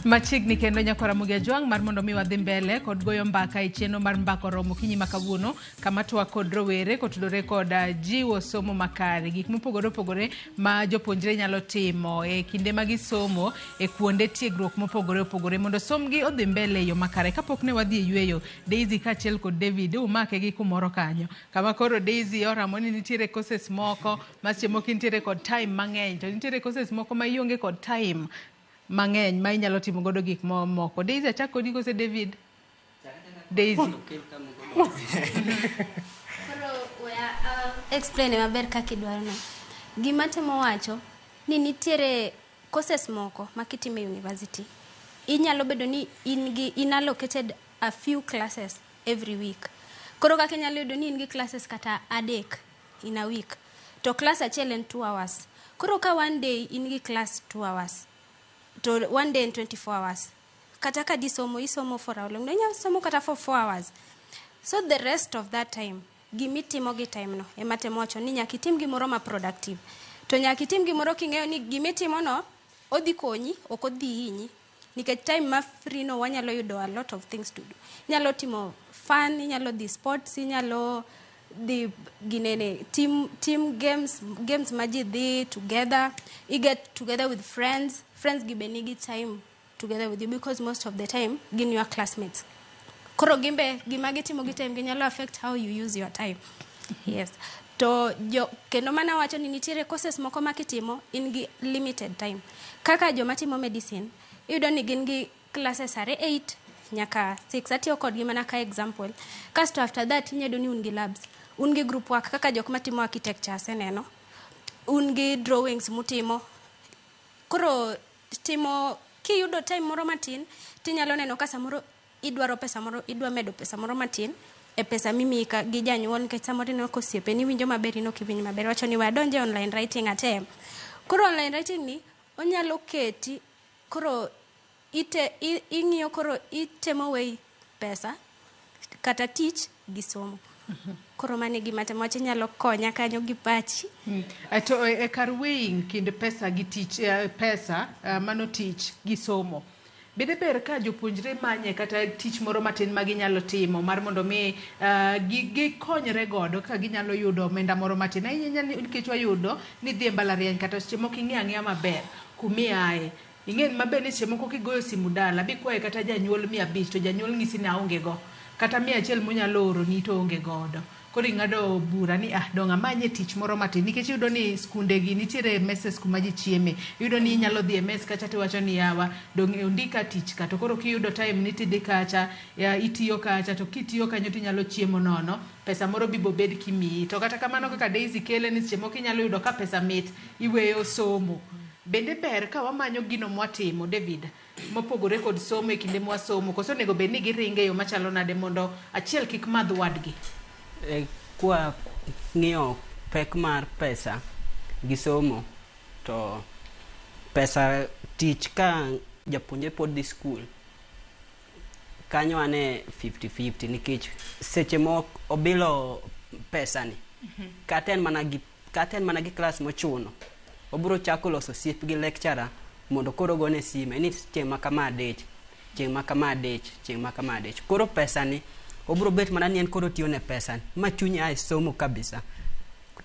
Machiegni kendo nyakora Ramogi Ajwang' mar mondo mi wadhi mbele kod goyo mbaka e chenro mar Mbaka Oromo okinyi ma kawuono, kama twak kod rowere kotudore kod jiwo somo makare, gik mopogore opogore ma jopuonjre nyalo timo e kinde ma gisomo e kuonde tiegruok mopogore opogore mondo somgi odhi mbele e yo makare. Kapok ne wadhi e yweyo, Daisy kaachiel kod David umake gi kumoro kanyo kama koro Daisy oramo ni nitiere courses moko ma seche moko intiere kod time mang'eny, to nitiere courses moko ma ionge kod time mang'eny ma inyalo timo godo gik moko. Daisy, achak kodi kose David? Daisy. Koro weya explain maber kaka idwaro no. Gima temo wacho ni nitiere courses moko ma kitimo e university inyalo bedo ni in gi in allocated a few classes every week. Koro kaka inyalo yudo ni in gi classes kata adek in a week, to class achiel en 2 hours. Koro ka one day in gi class 2 hours, to one day in 24 hours, kata ka disomo isomo for how long? Inyalo somo kata for 4 hours. So the rest of that time, gimitimo gi time no ema temo wacho ni nyaka itim gimoro ma productive. To nyaka itim gimoro king'eyo ni gimitimo no odhi konyi, ok odhi hinyi. Nikech time ma free no wanyalo yudo a lot of things to do. Inyalo timo fun, inyalo dhi sports, inyalo dhi ginene team games, games ma ji dhi together, you get together with friends, friends gi be nigi time together with you because most of the time gin your classmates. Koro gimbe gima gitimo gi time gi nyalo affect how you use your time. Yes. To jo, kendo mana wacho ni nitiere courses moko ma kitimo in gi limited time. Kaka joma timo medicine, iyudo ni gin gi classes are 8 nyaka 6. Atiyo kodgi mana ka example. Kasto after that inya yudo ni un gi labs, un gi group work kaka jok matimo architecture aseneno. Un gi drawings mutimo. Koro timo kiyudo time moro matin tinyalo neno ka samoro idwaro pesa moro idwa medo pesa moro matin e pesa mimiyi ka gi janyuol nikech samoro ineno ka osiepeni winjo maber in ok iwinj maber wacho ni we adonje online writing atem. Koro online writing ni onyalo keti koro ite, ing'iyo koro itemo weigh pesa kata tich gi somo. Koro mano e gima temo wacho inyalo konya kanyo gi pachi. To e kar weighing kind pesa gi tich, pesa mano tich gi somo. Bende ber ka jopuonjre manye kata tich moro matin ma ginyalo timo mar mondo mi gikonyre godo ka ginyalo yudo omenda moro matin. Ahinya nikech wayudo ni dhi e mbalariany kata seche moko ing'eyo ang'eya maber kumiaye. Ing'e maber ni seche moko kigoyo simu dala bikwaye kata janyuol 500 to janyuol ng'isi ni aonge go. Kata 100 monyalo oroni to onge godo. Koro ing'ado bura ni ah dong' amanye tich moro matin nikech iyudo ni skunde gi nitiere messes kuma ji chieme. Iyudo ni inyalo dhi e mess kacha tiwacho ni yawa dong' ondika tich ka to koro kiyudo time ni tidhi kacha ya, itiyo kacha to kitiyo kanyo tinyalo chiemo nono pesa moro bibo bed kimiyi. To kata kamano kaka Daisy kele ni seche moko inyalo yudo ka pesa mit iweyo somo. Bende ber ka wamanyo gino mwatimo David mopogore kod somo e kinde mwasomo koso onego bed ni giringe e yo machalo nade mondo achiel kik madh wadgi? Kwa ng'iyo pek mar pesa gi somo to pesa tich ka japuonjre pod dhi skul kanyo ane 50-50 nikech seche moko obilo pesa ni kata en mana gi kata en mana gi klas mochuno obiro chako loso osiep gi lecturer mondo koro ogone sime ni chieng' ma kama adich chieng' ma kama adich chieng' ma kama adich koro pesa ni obiro bet mana ni en koro otiyo ne pesa ni ma chunye ae somo kabisa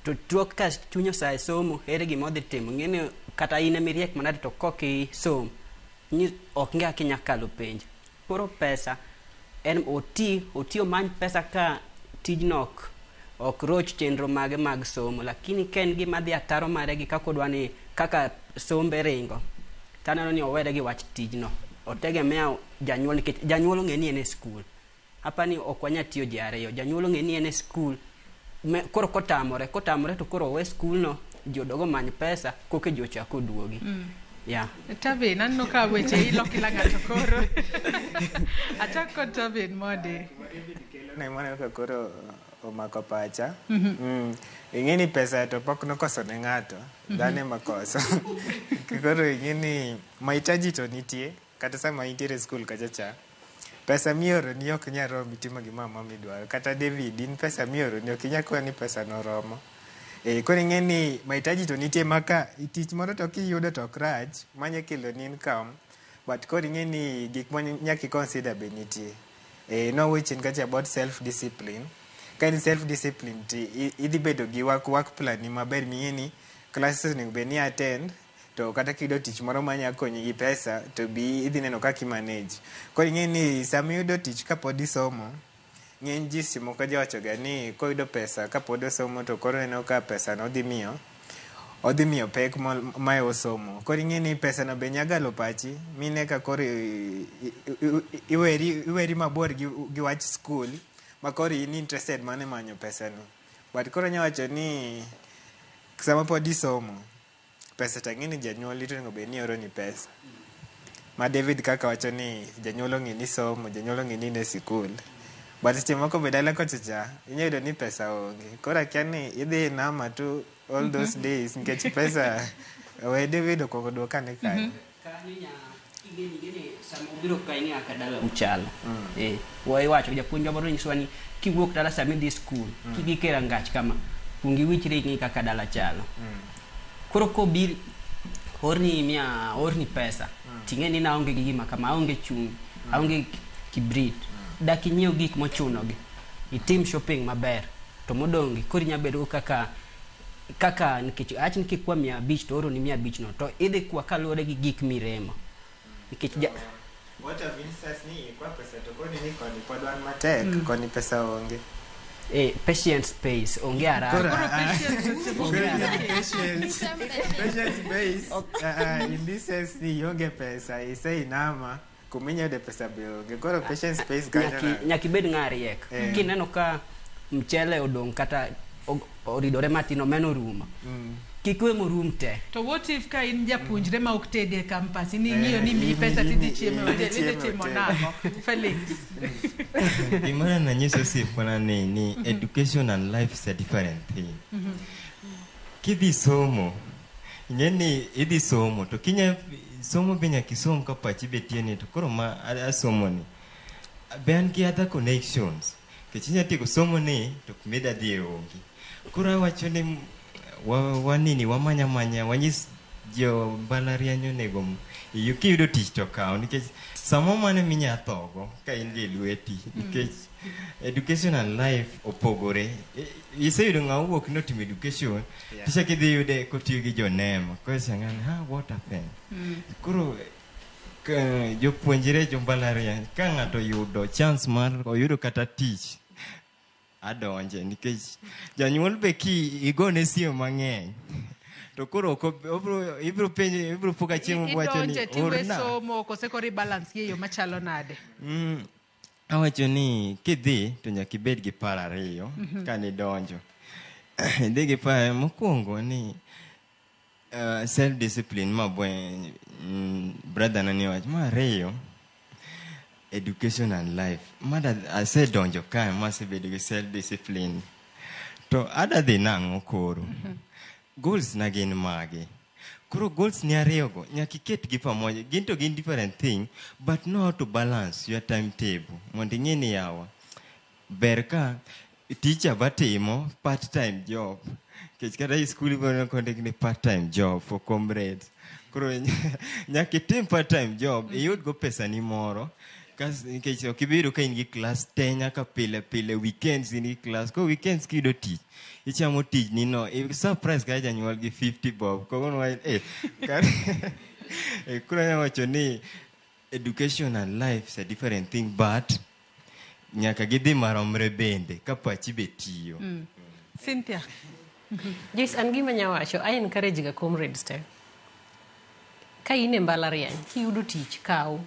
to tok ka chunye osae somo ere gima odhi timo ng'eni kata in emiriek manade to kok isom ni ok ng'e kaka inya kalo penj koro pesa en oti oti omany pesa ka tijno ok roch chenro mage mag somo lakini ka en gima dhi ataro mare gi kaka odwa ni kaka sombe ringo taneno ni owere gi wach tijno otegemea janyuol nikech janyuol ong'e ni en e skul hapa ni ok wanya tiyo ji ariyo janyuol ong'e ni en e skul koro kotamore to koro owe skul no ji odog omany pesa koka ji ochak oduogi. Yeah. Tavin, aneno ka weche ilo kila ng'ato koro. Achak kod Tavin mondi. Ne mano ka koro omako pacha. Ing'e ni pesa to pok nokoso ne ng'ato. Dhano ema koso. Koro ing'e ni mahitaji to nitie kata sama intiere e skul kacha cha. Pesa mioroni ok nyal romi timo gimoro amora midwaro. Kata David, in pesa mioroni ok inyal kwayo ni pesa no oromo. Koro ing'e ni mahitaji to nitie ma ka tich moro to kiyudo to ok rach manya keloni income but koro ing'e ni gik ma nyaka i consider be nitie. Nowuoyo chien kacha about self discipline. Ka in self discipline to idhi bedo gi work plan ni maber ming'e ni classes onego bed ni attend to kata kiyudo tich moro manya konyi gi pesa to bi idhi neno kaka i manage. Koro ing'e ni sama iyudo tich kapod isomo ng'eny ji seche moko jawacho ga ni koyudo pesa kapod osomo to koro oneno ka pesa no odhi miyo pek mayo somo. Koro ing'e ni pesa no be nya galo pachi mine ka koro iweri mabor gi wach skul ma koro in interested mana e manyo pesa ni. But koro anya wacho ni sama pod isomo pesa to ang'e ni janyuol to onego bed ni oroni pesa. Ma David kaka wacho ni janyuol ong'e ni somo, janyuol ong'e ni in e sikul. But seche moko be dala kocha cha inya yudo ni pesa onge. Koro akia ni idhi nama tu all those days nikech pesa we David okuongo duok ane kanyo. Kanyo nya ing'eni sama ubiro ka ing'e kaka dala uchalo. Iwacho japuonjwa moro nyisowa ni kiwuok dala sama idhi skul kigik e rangach kama kuong iwichri ing'i kaka dala chalo. Koro kobir orni mia orni pesa ting'e ni naonge gi gima kama aonge chumbi aonge kibrit dak inyiew gik mochuno gi itim shopping maber to modong' gi koro inya bedo kaka kaka nikech awach ni kikwa 500 to oroni 500 no to idhi kwa kaluwore gi gik miremo nikech ja, What of instance ni ikwa pesa to koni ni koni pod wan matek, koni pesa onge. Patience pays, onge haraka. Koro, koro patience, patience pays, in this sense ni ionge pesa, iseinama kuminyude pesa be onge. Koro patience pays kanyo nade? Nyaka ibed ng'a riek. Kineno ka mchele odong' kata oridore matin, omena orumo, kik we morum te. To what if ka in japuonjre ma ok tedi e campus, in ing'iyo ni miyi pesa tidhi chiemo e hotel, idhi idhi chiemo e timo hotel. nang'o? Felix. Gimoro nanyiso osiepana ni education and life is a different thing. Kidhi somo, ing'e ni idhi somo to kinya somo be nyaka isom ka pachi be tiyo ni to koro ma asomo ni be an gi other connections nikech inya tieko somo ni to kumida dhiye onge. Koro awacho ni wanini wamanya manya wanyis jo mbalariany onego kiyudo tich to kaw nikech samo mano minya thogo ka in gi e lweti nikech education and life opogore. Iseyudo ng'ama owuok notimo education tichako idhi yude kotiyo gi jonema koro isang'ani ha what happened. Koro jopuonjre jo mbalariany ka ng'ato oyudo chance mar oyudo kata tich adonje nikech janyuol be ki igone simu mang'eny to koro ok ibiro penje, ibiro po ka chieng' wacho ni Idonje tiwe orna. somo kose koro ibalance gi e yo machalo nade? Awacho ni kidhi to nyaka ibed gi paro ariyo kanidonjo. Idhi gi paro mokwongo ni self discipline ma bwe brother na ni wacho. Mar ariyo, education and life. Mada asedonjo kae masebedo gi self discipline to ada dhi nang'o koro? Goals na gin mage? Koro goals ni ariyogo nyaka iketgi pamoja. Gin to gin different thing, but know how to balance your timetable mondo ing'e ni yawa ber ka teacher batimo part time job nikech kata e skul ibiro kondik ni part time job for comrades. Koro nyaka itim part time job iyud go pesa ni moro. Nikech ok ibi yudo ka in gi class te nyaka pile pile weekends in gi class. Koro weekends kiyudo tich, ichamo tijni no, i surprise ka janyuol gi 50 bob. Koro koro anyalo wacho ni education and life is a different thing, but nyaka gidhi maromre bende ka pachi be tiyo. Cynthia. Joyce, an gima anya wacho, I encourage ga comrades te. Ka in e mbalariany, kiyudo tich, kaw.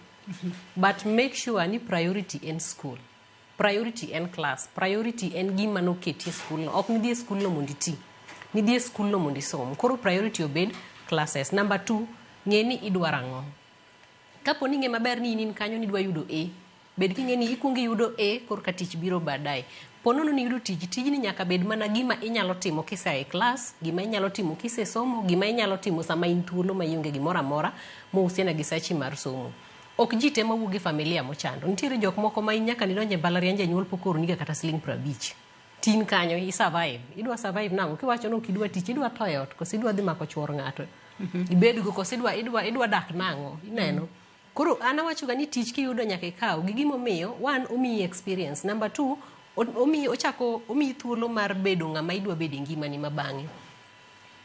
But make sure ni priority en school. Priority en class. Priority en gima noketi e school no. Ok nidhi e school no mondo iti. Nidhi e school no mondo isom. Koro priority obed classes. Number 2, ng'e ni idwaro ang'o. Kapo ni ing'e maber ni in kanyo nidwa yudo A, bed king'e ni ikuongo iyudo A korka tich biro baadaye. Po nono ni iyudo tich, tijni nyaka bed mana gima inyalo timo kisea e class, gima inyalo timo kisesomo, gima inyalo timo sama in thuolo ma ionge gimoro amora mohusiana gi sachi mar somo. Ok ji te mawuok e familia mochando. Nitiere jok moko ma in nyaka nidonje mbalariany janyuol pok ooroniga kata siling 50. Tin kanyo i survive. Idwa survive nang'o? Kiwacho ni ok idwa tich, idwa tho e ot, koso idwa dhi mako chuor ng'ato. Ibedgo koso idwa dak nang'o? Ineno? Koro an awachoga ni tich kiyudo nyaka ikaw gi gimomiyo, one, omiyi experience. Number 2, ochako omiyi thuolo mar bedo ng'ama idwa bedo e ngimani ma bang'e.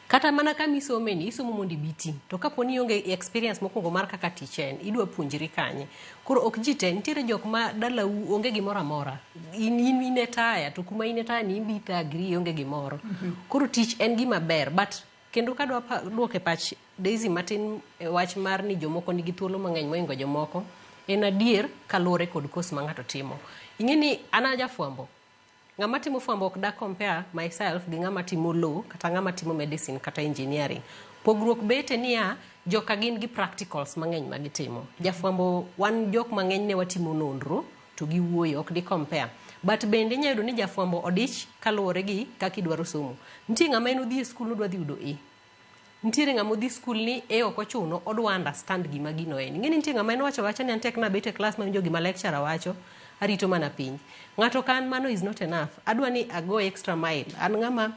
Kata mana kama isome ni, isomo mondo ibi iti. To kapo ni ionge experience mokwongo mar kaka tich en, idwa puonjri kanye. Koro ok ji te, nitiere jok ma dalau onge gimoro amora. In e taya, to kuma in e taya ni in be ithagri, ionge gimoro. Koro tich en gima ber, but kendo kadwa duoko e pach Daisy matin e wach mar ni jomoko nigi thuolo mang'eny mohingo jomoko, en adier kaluwore kod course ma ng'ato timo. Ing'e ni an a jafwambo. Ng'ama timo fwambo ok da compare myself gi ng'ama timo law kata ng'ama timo medicine kata engineering. Pogruok bete niya, joka gin gi practicals mang'eny ma gitimo. Jafwambo wan jok mang'eny ne watimo nonro to gi wuoyo, ok di compare. But bende inyalo yudo ni jafwambo odich kaluwore gi kaka idwaro somo. Nitie ng'ama en odhi e skul odwa dhi yudo A. Nitiere ng'ama odhi skul ni A ok ochuno, odwa understand gima gino en. Ing'e ni nitie ng'ama en owacho awacha ni an tek nabet e class mawinjo gima lecturer wacho, arito mana penj. Ng'ato ka an mano is not enough. Adwa ni ago extra mile. An ng'ama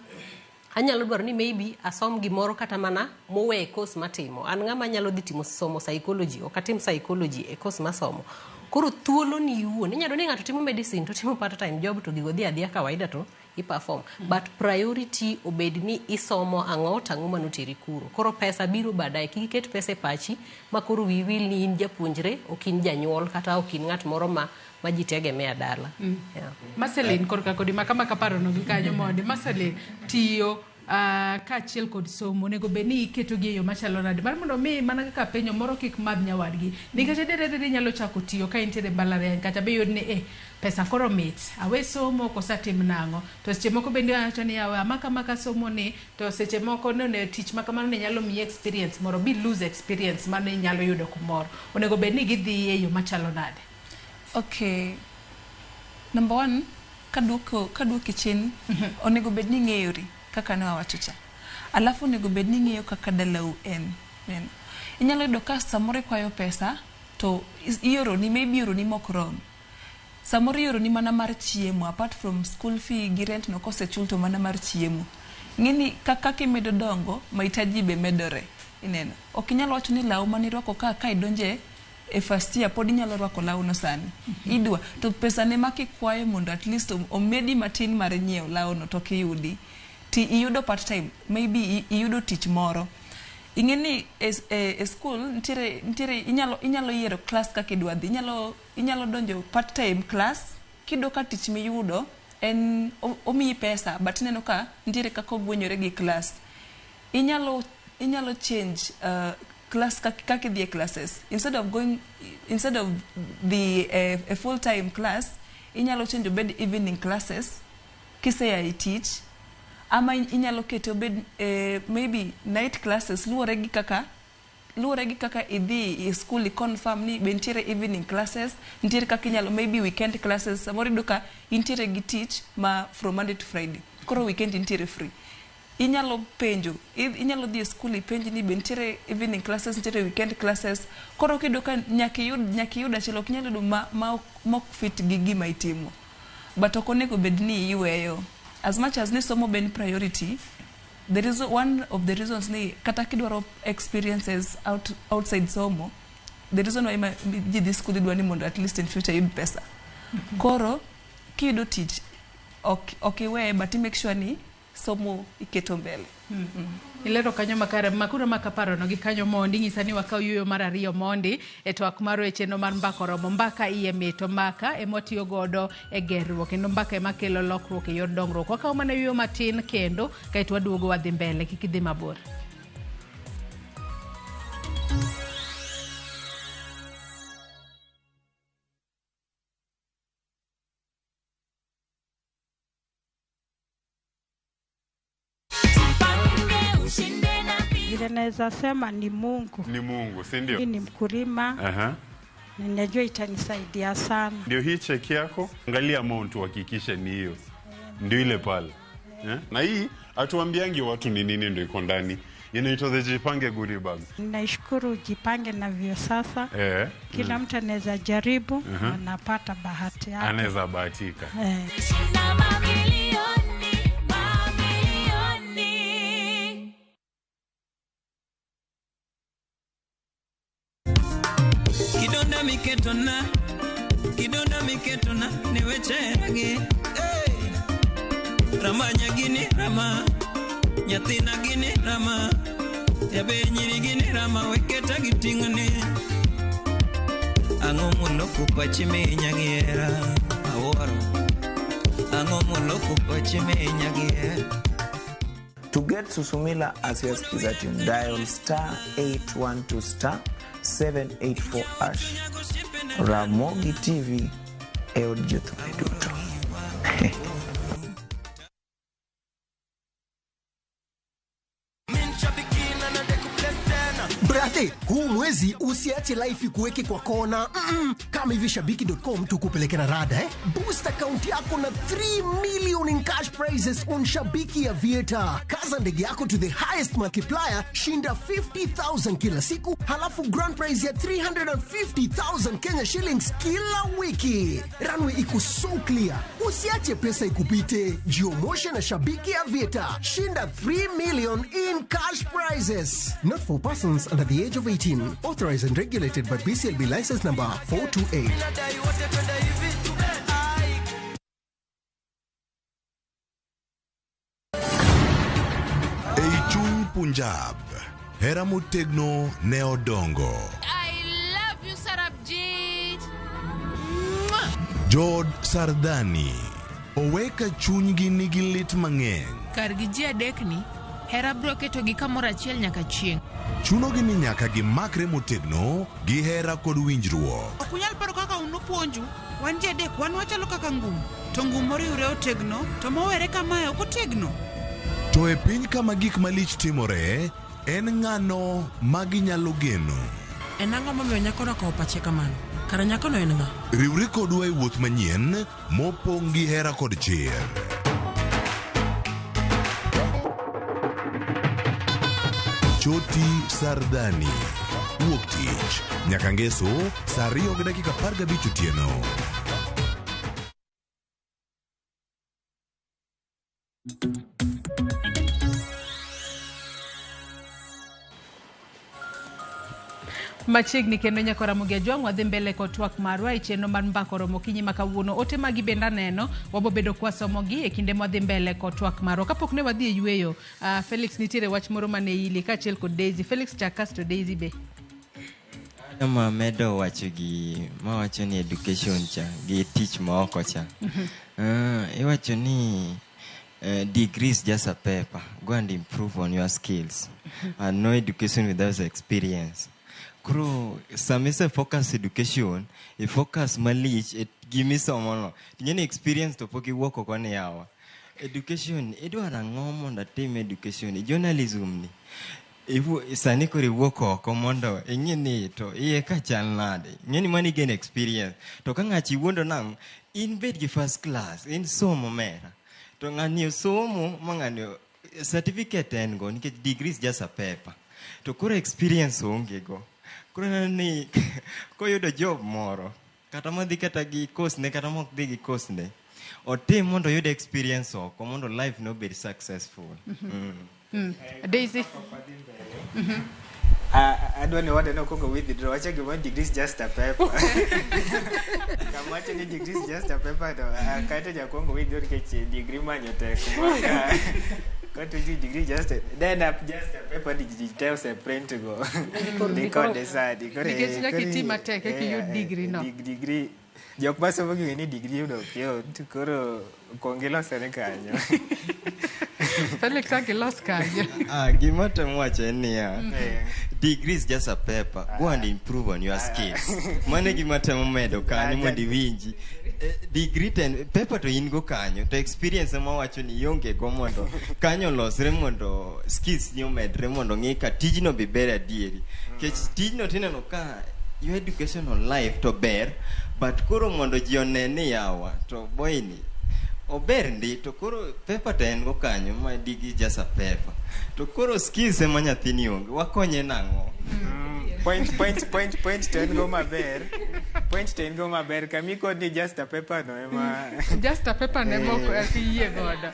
anyalo dwaro ni maybe asom gimoro kata mana mowe e course matimo. An ng'ama anyalo dhi timo somo psychology, ok atim psychology e course masomo. Koro thuolo ni iwuon. Inyalo ni ng'ato timo medicine to timo part time job to gigo dhi adhiya kawaida to I-perform. But priority obed ni isomo ang'o to ang'o manoteri kuro. Koro pesa biro baadaye. Kik iket pesa e pachi ma koro wiyi wil ni in japuonjre, ok in janyuol kata ok in ng'at moro ma ji tegemea dala. Yeah. Marceline korka kodi maka maka parono gi kanyo mondi. Marceline tiyo kaachiel kod somo onego bed ni iketogi e yo machalo nade mar mondo mi mana kaka penjo moro kik madh nyawadgi nikech adier adier inyalo chako tiyo ka intiere e mbalariany kata be yud ni pesa koro mit awe somo koso atim nang'o to seche moko bende wacho ni yawa amaka amaka somo ni to seche moko nene tich ma kamano ne nyalo miyi experience moro bi lose experience mane inyalo yudo kumoro onego bed ni gidhi e yo machalo nade. Okay. Number one, kaduoki chien, onego bed ni ing'eyori kaka ne wawacho cha. Alafu onego bed ni ing'eyo kaka dalau en. Neno. Inyalo yudo ka samoro ikwayo pesa to ioroni maybe ioroni mok rom. Samoro ioroni mana mar chiemo apart from school fee gi rent no kosechul to mana mar chiemo. Ng'eni kaka kimedo dongo, mahitaji be medore. Ineno. Ok inyal wacho ni law manirwako ka idonje e first year pod inyalo rwako lawno sani. Idwa to pesa ne ma kikwayo mondo at least omedi matin mar nyiewo lawno to ok iyudi. Ti iyudo part time, maybe iyudo tich moro. Ing'e ni e school nitiere inyalo yiero class kaka idwa dhi. Inyalo donjo part time class kiyudo ka tich miyudo en omiyi pesa but ineno ka nitiere kaka ogwenyore gi class. Inyalo change class kaka idhi e classes. Instead of the a full time class, inyalo change obed evening classes kisea e tich ama inyalo kete obed maybe night classes luwore gi kaka idhi e school i confirm ni be nitiere evening classes, nitiere kaka inyalo maybe weekend classes. Samoro iyudo ka intiere gi tich ma from Monday to Friday, koro weekend intiere free. Inyalo penjo, inyalo dhi e school ipenj ni be nitiere evening classes, nitiere weekend classes. Koro kiyudo ka nyaka iyud achiel, ok inyal yudo ma ok fit gi gima itimo, but ok onego bed ni iweyo. As much as ni somo be en priority, there is one of the reasons ni kata kidwaro experiences outside somo, the reason why ji dhi school idwa ni mondo at least in future iyud pesa. Koro kiyudo tich ok iweye, but i make sure ni somo iketo mbele. Ilero kanyo makare makuro maka parono gi kanyo mondi nyisa ni wakaw yueyo mar ariyo mondi e twak mar weche no mar mbaka oromo mbaka iye mit to mbaka ema watiyo godo e gerruok kendo mbaka ema kelo lokruok e yor dongruok. Wakaw mana yueyo matin kendo kaeto waduogo wadhi mbele kik idhi mabor. Vile naweza sema ni Mungu. Ni Mungu, si ndio? Mimi ni mkulima na ninajua itanisaidia sana. Ndio hii cheki yako, angalia amount uhakikishe ni hiyo. Ndio ile pale. Eh? Na hii hatuambiangi watu ni nini ndio iko ndani. Inaitwa the Jipange goodie bag. Naishukuru Jipange na Viusasa. Kila mtu anaweza jaribu, anapata bahati yake. Anaweza bahatika. Eh. Mamilioni, mamilioni. Kidonda miketona, kidonda miketona ni wecheragi, hey! Rama nyagini rama, nyathina gini rama, jabe nyiri gini rama weketa giting'ni. Ang'o moloko pachi minya gi hera awuoro, ang'o moloko pachi minya gi hera. To get Susumila as your Skiza tune, dial *812*784#. Ramogi TV e od jothumbe duto. Brate, huu mwezi usiache life ikuweke kwa kona. Kama hivi shabiki.com tukupeleke na rada, eh? Boost account yako na 3 million in cash prizes on Shabiki Aviator. Kaza ndege yako to the highest multiplier, shinda 50,000 kila siku, halafu grand prize ya 350,000 Kenya shillings kila wiki. Runway iko so clear. Usiache pesa ikupite. Jiomoshe na Shabiki Aviator. Shinda 3 million in cash prizes. Not for persons under the age of 18. Authorized and regulated by BCLB license number 428. Nadai wote twende hivi. Ai. Punjab, hera motegno ne odongo. I love you, Sarabjit. Jood Sardani owe ka chunygi nigi lit mang'eny. Kargi ji adekni, hera biro ketogi kamoro achiel nyaka chieng'. Chunogi ni nyaka gimakre motegno gi hera kod winjruok. Ok unyal paro kaka un upuonju. Wan ji adek, wan wachalo kaka ngum. To ngum moriwre otegno, to mowere kamae ok otegno. To e piny kama gik malich timore, en ng'ano ma ginyalo geno? En ang'o momiyo nyakono okawo pache kamano? Kara nyakono en ng'a? Riwri kodwa e wuoth manyien mopong' gi hera kod chir. Choti Sardani. Wuok tich nyaka ngeso saa 2:15 otieno. Machiegni kendo nyaka Ramogi Ajwang' wadhi mbele kod twak marwa e chenro mar mbaka oromo okinyi ma kawuono. Ote magi bende aneno wabobedo kwasomogi e kinde mwadhi mbele kod twak marwa. Kapok ne wadhi e yweyo, Felix nitiere wach moro mane ili kaachiel kod Daisy. Felix chak kasto Daisy be. Kama medo wacho gi mawacho ni education cha gi tich ma oko cha. Iwacho ni degree is just a paper. Go and improve on your skills. And no education without experience. Koro sama ise focus education, i focus malich e gimisomono. Ting'e ni experience to pok iwuok oko ni yawa. Education, idwaro ang'o mondo atim education? Journalism ni. Sani koro iwuok oko mondo ing'i ni to iye ka chal nade. Ing'e ni mano igain experience. To ka ng'achi wuondo nang'o, in bed gi first class, in somo mera. To ng'ani osomo ma ng'ani certificate en go nikech degree is just a paper. To koro experience onge go. Koro ineno ni koyudo job moro, kata madhi kata gi course ne kata mok dhi gi course ne, otim mondo oyud experience oko mondo life ne obed successful. Daisy. Adwa ni wade nokwongo withdraw. Wacho gima degree is just a paper. Kama wacho ni degree is just a paper to kaeto jakwongo withdraw nikech degree manyo tek. Kato ji degree just a, then up just a paper di ji te ose print go. Ni kode sani. Koro, Nikech nyaka koro iti matek eka iyud degree no. Degree jok masomo ging'e ni degree yudo ok yot, koro kuong ilosore kanyo. Felix ang ilos kanyo. Gima temo wacho en niya, degree is just a paper. Go and improve on your skills. Mano e gima temo medo kanyo mondo iwinji. Degree ten, paper to in go kanyo, to experience ema wacho ni ionge go mondo kanyo olosre mondo skills ni omedre mondo ng'i ka tijno be ber adieri. Nikech tijno tineno ka your educational life to ber, but koro mondo ji one ni yawa, to boy ni ober ndi, to koro paper to en go kanyo, ma degree just a paper. To koro skills ema nyathini onge, wakonye nang'o? Point to en go maber. Point to en go maber. Kami kod ni just a paper no ema. Just a paper no ema ok iyie godo.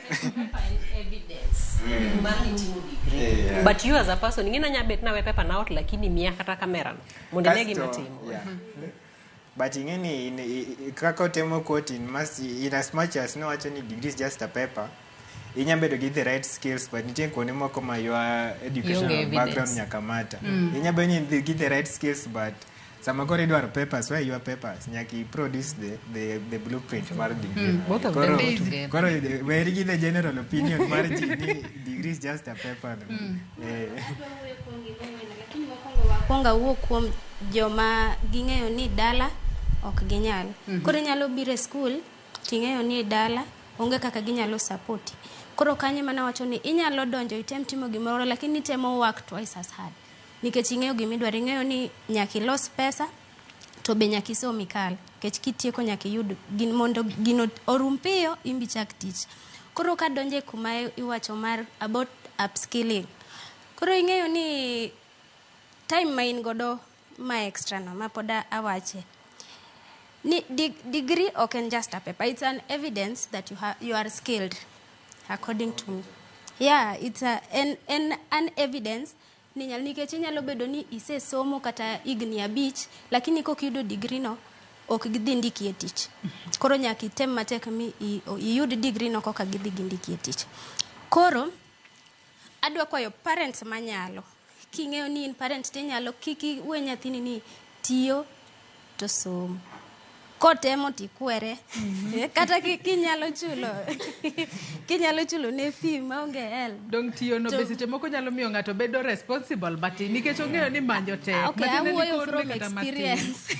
Evidence. Mar ni itimo degree. But you as a person, ing'e ni anya bet nawe paper na ot lakini miya kata kamera no. Mondo ine gima Kasto, timo. yeah. But ing'e ni kaka otemo quote in, must, in as much as nowacho ni degree is just a paper, inya bedo gi the right skills, but nitie kuonde moko ma your educational Ionge background evidence. nyaka matter. Inya bedo ni gi the right skills, but sama koro idwaro papers, where your papers? Nyaka i produce the blueprint mar degree. Both of them go together. Koro weri gi the general opinion mar ji ni degree is just a paper. Wakwongo awuo kuom joma ging'eyo ni dala ok ginyal. Koro inyalo biro e skul ting'eyo ni dala onge kaka ginyalo support. Koro kanyo ema nawacho ni inyalo donjo item timo gimoro lakini itemo work twice as hard. Nikech ing'eyo gimidwaro, ing'eyo ni nyaka ilos pesa to be nyaka isom ikal. Nikech kitieko nyaka iyud gin mondo gino orum piyo imbi chak tich. Koro kadonjo e kuma iwacho mar about upskilling. Koro ing'eyo ni time ma in godo ma extra no ma pod awache. Ni degree ok en just a paper, it's an evidence that you are skilled according to me. Yeah, it's an evidence ni nyal, nikech inyalo bedo ni isesomo kata higni 5 lakini kok iyudo degree no ok gidhi ndiki e tich. Koro nyaka item matek mi iyud degree no koka gidhi gindiki e tich. Koro Adwa kwayo parents manyalo. King'eyo ni in parent tinyalo kik iwe nyathini ni tiyo to somo. Kotemo tikwere. Kata kinyalo chulo kinyalo chulo ne fee maonge help. Dong tiyo no be seche moko nyalo miyo ng'ato bedo responsible matin nikech ong'eyo ni manyo tek. Okay, Matiende ni awuoyo korne from kata matin. experience.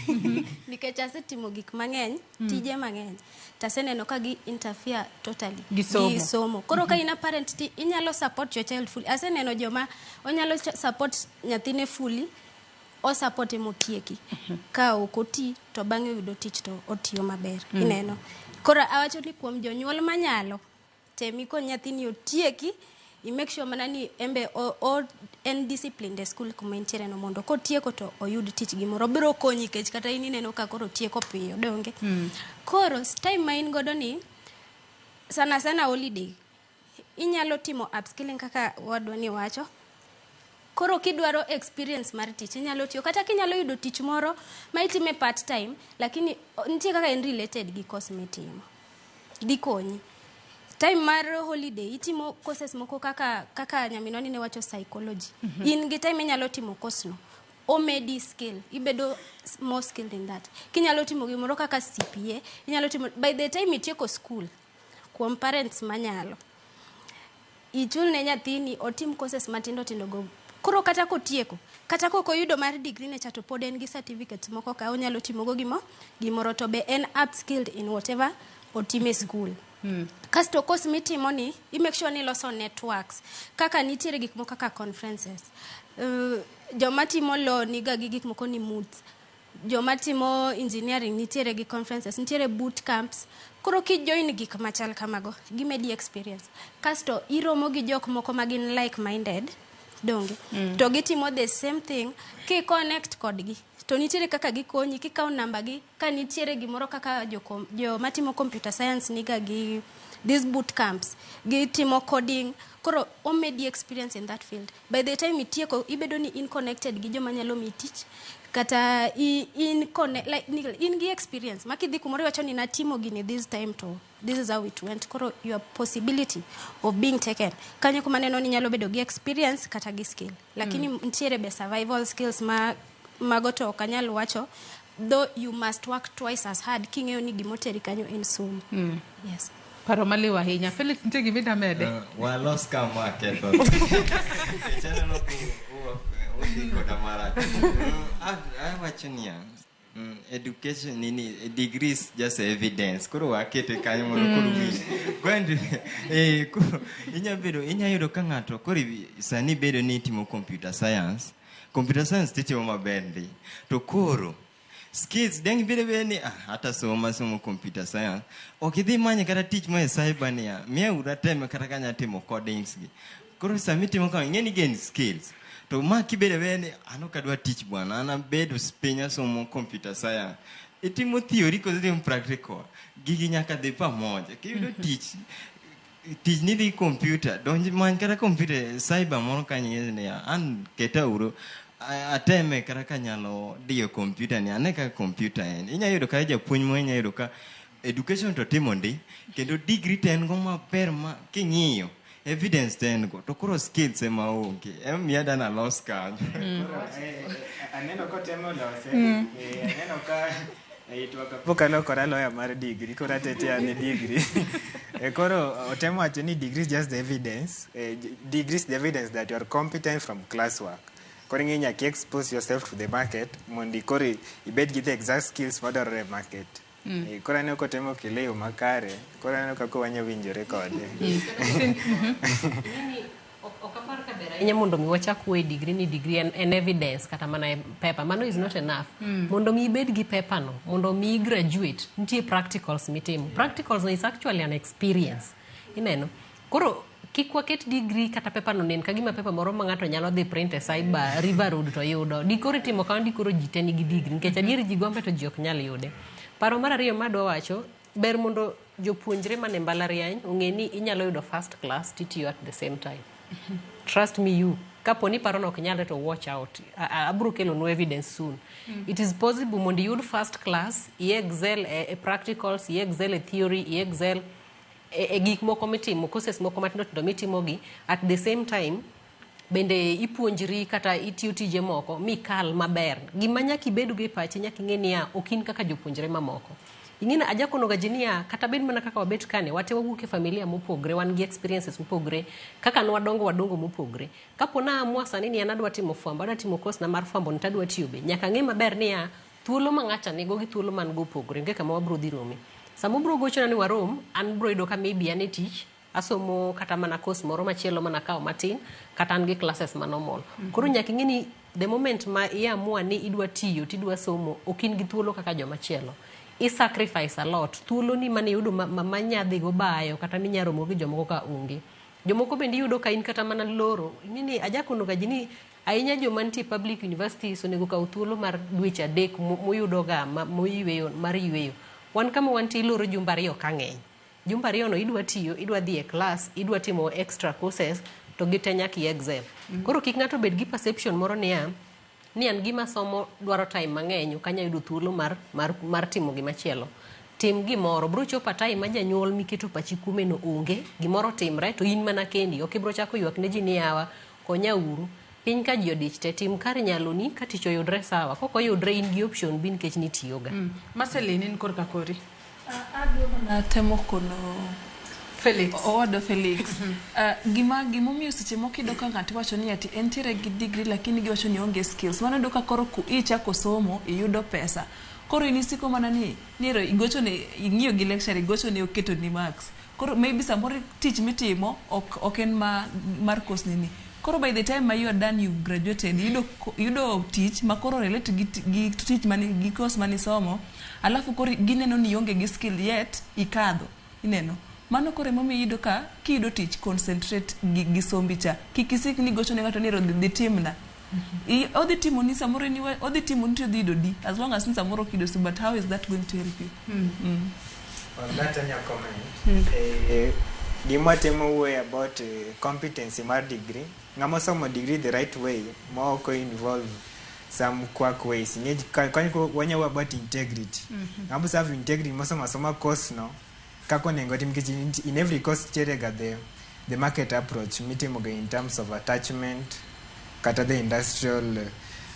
Nikech asetimo gik mang'eny, tije mang'eny. Taseneno ka gi interfere totally Gi somo. Gi somo. Koro ka in a parent ti inyalo support your child fully. Aseneno joma onyalo support nyathine fully, o support motieki. Ka ok oti to bang'e oyudo tich to otiyo maber. Ineno. Koro awacho ni kuom jonyuol manyalo, tem ikony nyathini otieki, i make sure mana ni embe o en disciplined e school kuma entiere no mondo kotieko to oyud tich gimoro. Biro konyi nikech kata in ineno ka koro otieko piyo, donge? Koro time ma in godo ni sana sana holiday inyalo timo upskilling kaka wadwa ni wacho. Koro kidwaro experience mar tich inyalo tiyo kata kinyalo yudo tich moro ma itime part time lakini nitie kaka en related gi course mitimo. Dhi konyi. Time mar holiday itimo courses moko kaka nyaminwa ni ne wacho psychology. In gi time inyalo timo course no. Omedi skill, ibedo more skilled in that. Kinyalo timo gimoro kaka CPA, inyalo timo by the time itieko school kuom parents manyalo ichul ne nyathini otim courses matindo tindo go. Koro kata kotieko, kata kok oyudo mar degree ne cha to pod en gi certificates moko ka onyalo timogo gimoro to be en upskilled in whatever otime school. Kasto course mitimo ni, i make sure ni iloso networks. Kaka nitiere gik moko kaka conferences. Joma timo law niga gi gik moko ni moots. Joma timo engineering nitiere gi conferences, nitiere boot camps. Koro ki join gik machal kamago, gimedi experience. Kasto iromo gi jok moko ma gin like minded, donge? To gitimo the same thing, ki connect kodgi. To nitiere kaka gikonyi, kikawo namba gi, ka nitiere gimoro kaka joma timo computer science niga gi these boot camps, gitimo coding, koro omedi experience in that field. By the time itieko, ibedo ni in connected gi joma nyalo miyi tich, kata in connect, like, in gi experience. Ma kidhi kumoro iwacho ni natimo gini this time to this is how it went. Koro your possibility of being taken. Kanyo kuma neno ni nyalo bedo gi experience kata gi skill. Lakini nitiere be survival skills ma mago to ok anyal wacho, though you must work twice as hard king'eyo ni gimoteri kanyo en somo. Yes. Paro maliw ahinya. Felix, nitie gima idamede? Walos kama ketho. Nikech aneno udhi koda marach. Awacho niya, education nini degrees just evidence. Koro wakete kanyo mondo koro winj. Kwendi koro inya bedo inya yudo ka ng'ato koro sani bedo ni itimo computer science. Computer science titimo maber ndi. To koro skills dang bedo bedo ni hata soma somo computer science. Ok idhi manyo kata tich ma e cyber niya. Miya ura teme kata kanya timo codings gi. Koro sami itimo kama ing'e ni gain skills. To ma kibedo bedo ni an ok adwa tich bwana, an abedo piny asomo computer science. Itimo theory koso itimo practical. Gigi nyaka dhi pamoja. Kiyudo tich tich ni dhi computer, donj many kata computer cyber moro kanyo ing'e niya, an keta uru ateme kata kanyalo diyo computer ni ane kaka computer en. Inya yudo ka japuonj moro inya yudo ka education to timo ndi kendo degree to en go maber ma king'iyo evidence to en go to koro skills ema onge ema dana los kanyo. Aneno kotemo lose. Aneno ka pok alokora lawyer mar degree, koro atetea ne degree. Koro otemo wacho ni degree is just the evidence. Degree is the evidence that you are competent from classwork. Koro ing'e nyaka expose yourself to the market mondo koro ibed gi the exact skills madwarore e market. Koro aneno kotemo kele yo makare, koro aneno kaka wanya winjore kode. Ok apar ka ber ahinya mondo mi wachak wuoye degree ni degree en evidence kata mana e paper. Mano is not enough. Mondo mi ibed gi paper no, mondo mi graduate, nitie practicals mitimo. Practicals no is actually an experience. Ineno? Koro kik waket degree kata paper no nen ka gima paper moro ma ng'ato nyalo dhi print e cyber River Road to yudo. Dikoro itimo kamano dikoro ji te nigi degree nikech adier ji gombe to ji ok nyal yude. Paro mar ariyo madwa wacho, ber mondo jopuonjre mane mbalariany ong'e ni inyalo yudo first class titiyo at the same time. Trust me you. Kapo ni parono ok nyalre to watch out. Abro kelonu evidence soon. It is possible mondo iyud first class, i excel e practicals, i excel e theory, i excel. e gik moko mitimo, courses moko matindo tindo mitimogi at the same time bende ipuonjri kata itiyo tije moko mikal maber. Gima nyaka ibed go e pachi, nyaka ing'e niya, ok in kaka jopuonjre mamoko. Ing'e ni ajakonoga ji niya, kata bed mana kaka wabet kane, wate wawuok e familia mopogre, wan gi experiences mopogre, kaka nwadongo wadongo mopogre. Kapo na amua sani ni an adwa timo fwambo, adwa timo course na mar fwambo ni tadwa tiyo be, nyaka ang'e maber niya, thuolo ma ng'acha nigo gi thuolo man go opogre, onge kama wabro dhi rome. Sama obro gochona ni warom, an bro yudo ka maybe an e tich, asomo kata mana course moro machielo manakawo matin, kata an gi classes ma normal. Koro nyaka ing'e ni the moment ma iamua ni idwa tiyo tidwa somo, ok in gi thuolo kaka joma chielo. I sacrifice a lot. Thuolo ni mane iyudo ma nyadhi go bayo kata minya romo gi jomoko ka onge. Jomoko bende iyudo ka in kata mana loro. Ing'e ni ajakonoga ji ni ahinya joma nitie public universities onego kaw thuolo mar dweche 3 muyudoga moyweyo mar yweyo. Wan kama wantie iloro jumbe 2 ka ng'eny. Jumbe 2 no idwa tiyo, idwa dhi e class, idwa timo extra courses, to gite nyaka i excel. Koro kik ng'ato bed gi perception moro niya, ni an gima somo dwaro time mang'eny, ok anyal yudo thuolo mar timo gima chielo. Tim gimoro, bro chopo a time ma janyuol miketo pachi kuome no onge, gimoro timre to in mana kendi, ok ibro chako ywak ne ji ni yawa, konya uru. Piny ka ji odich te, tim kar nyaloni, ka tich oyudre sawa, kok oyudre in gi option B nikech nitiyoga. Marceline, in korka kori. Adwa mana temo kono Felix. Owadwa Felix. Gimomiyo seche moko iyudo ka ng'ato iwacho ni ati entiere gi degree lakini giwacho ni onge skills. Mano iyudo ka koro ichako somo iyudo pesa. Koro in isiko mana ni ero igochone ing'iyo gi lecturer igochone oketoni marks. Koro maybe samoro tich mitimo ok en mar course ni. Koro by the time ma you are done, you've graduated, iyudo tich ma koro relate gi tich mani gi course manisomo, alafu koro gineno ni ionge gi skill yet ikadho. Ineno. Mano koro emomiyo iyudo ka kiyudo tich concentrate gi sombi cha. Kik isik ni gochone ng'ato ni ero dhi timna. Odhi timoni samoro ni odhi timoni to idhi yudo D as long as ni samoro ok iyudo C, but how is that going to help you? On that anya comment. Gima temo wuoyo about competency mar degree. Ng'ama osomo degree the right way, ma ok involve some quack ways. Ing'e kanyo wanya wuoyo about integrity. Ng'ama oserve integrity mosomo asoma course no, kaka onego otim nikech in every course nitiere ga the market approach mitimo ga in terms of attachment kata the industrial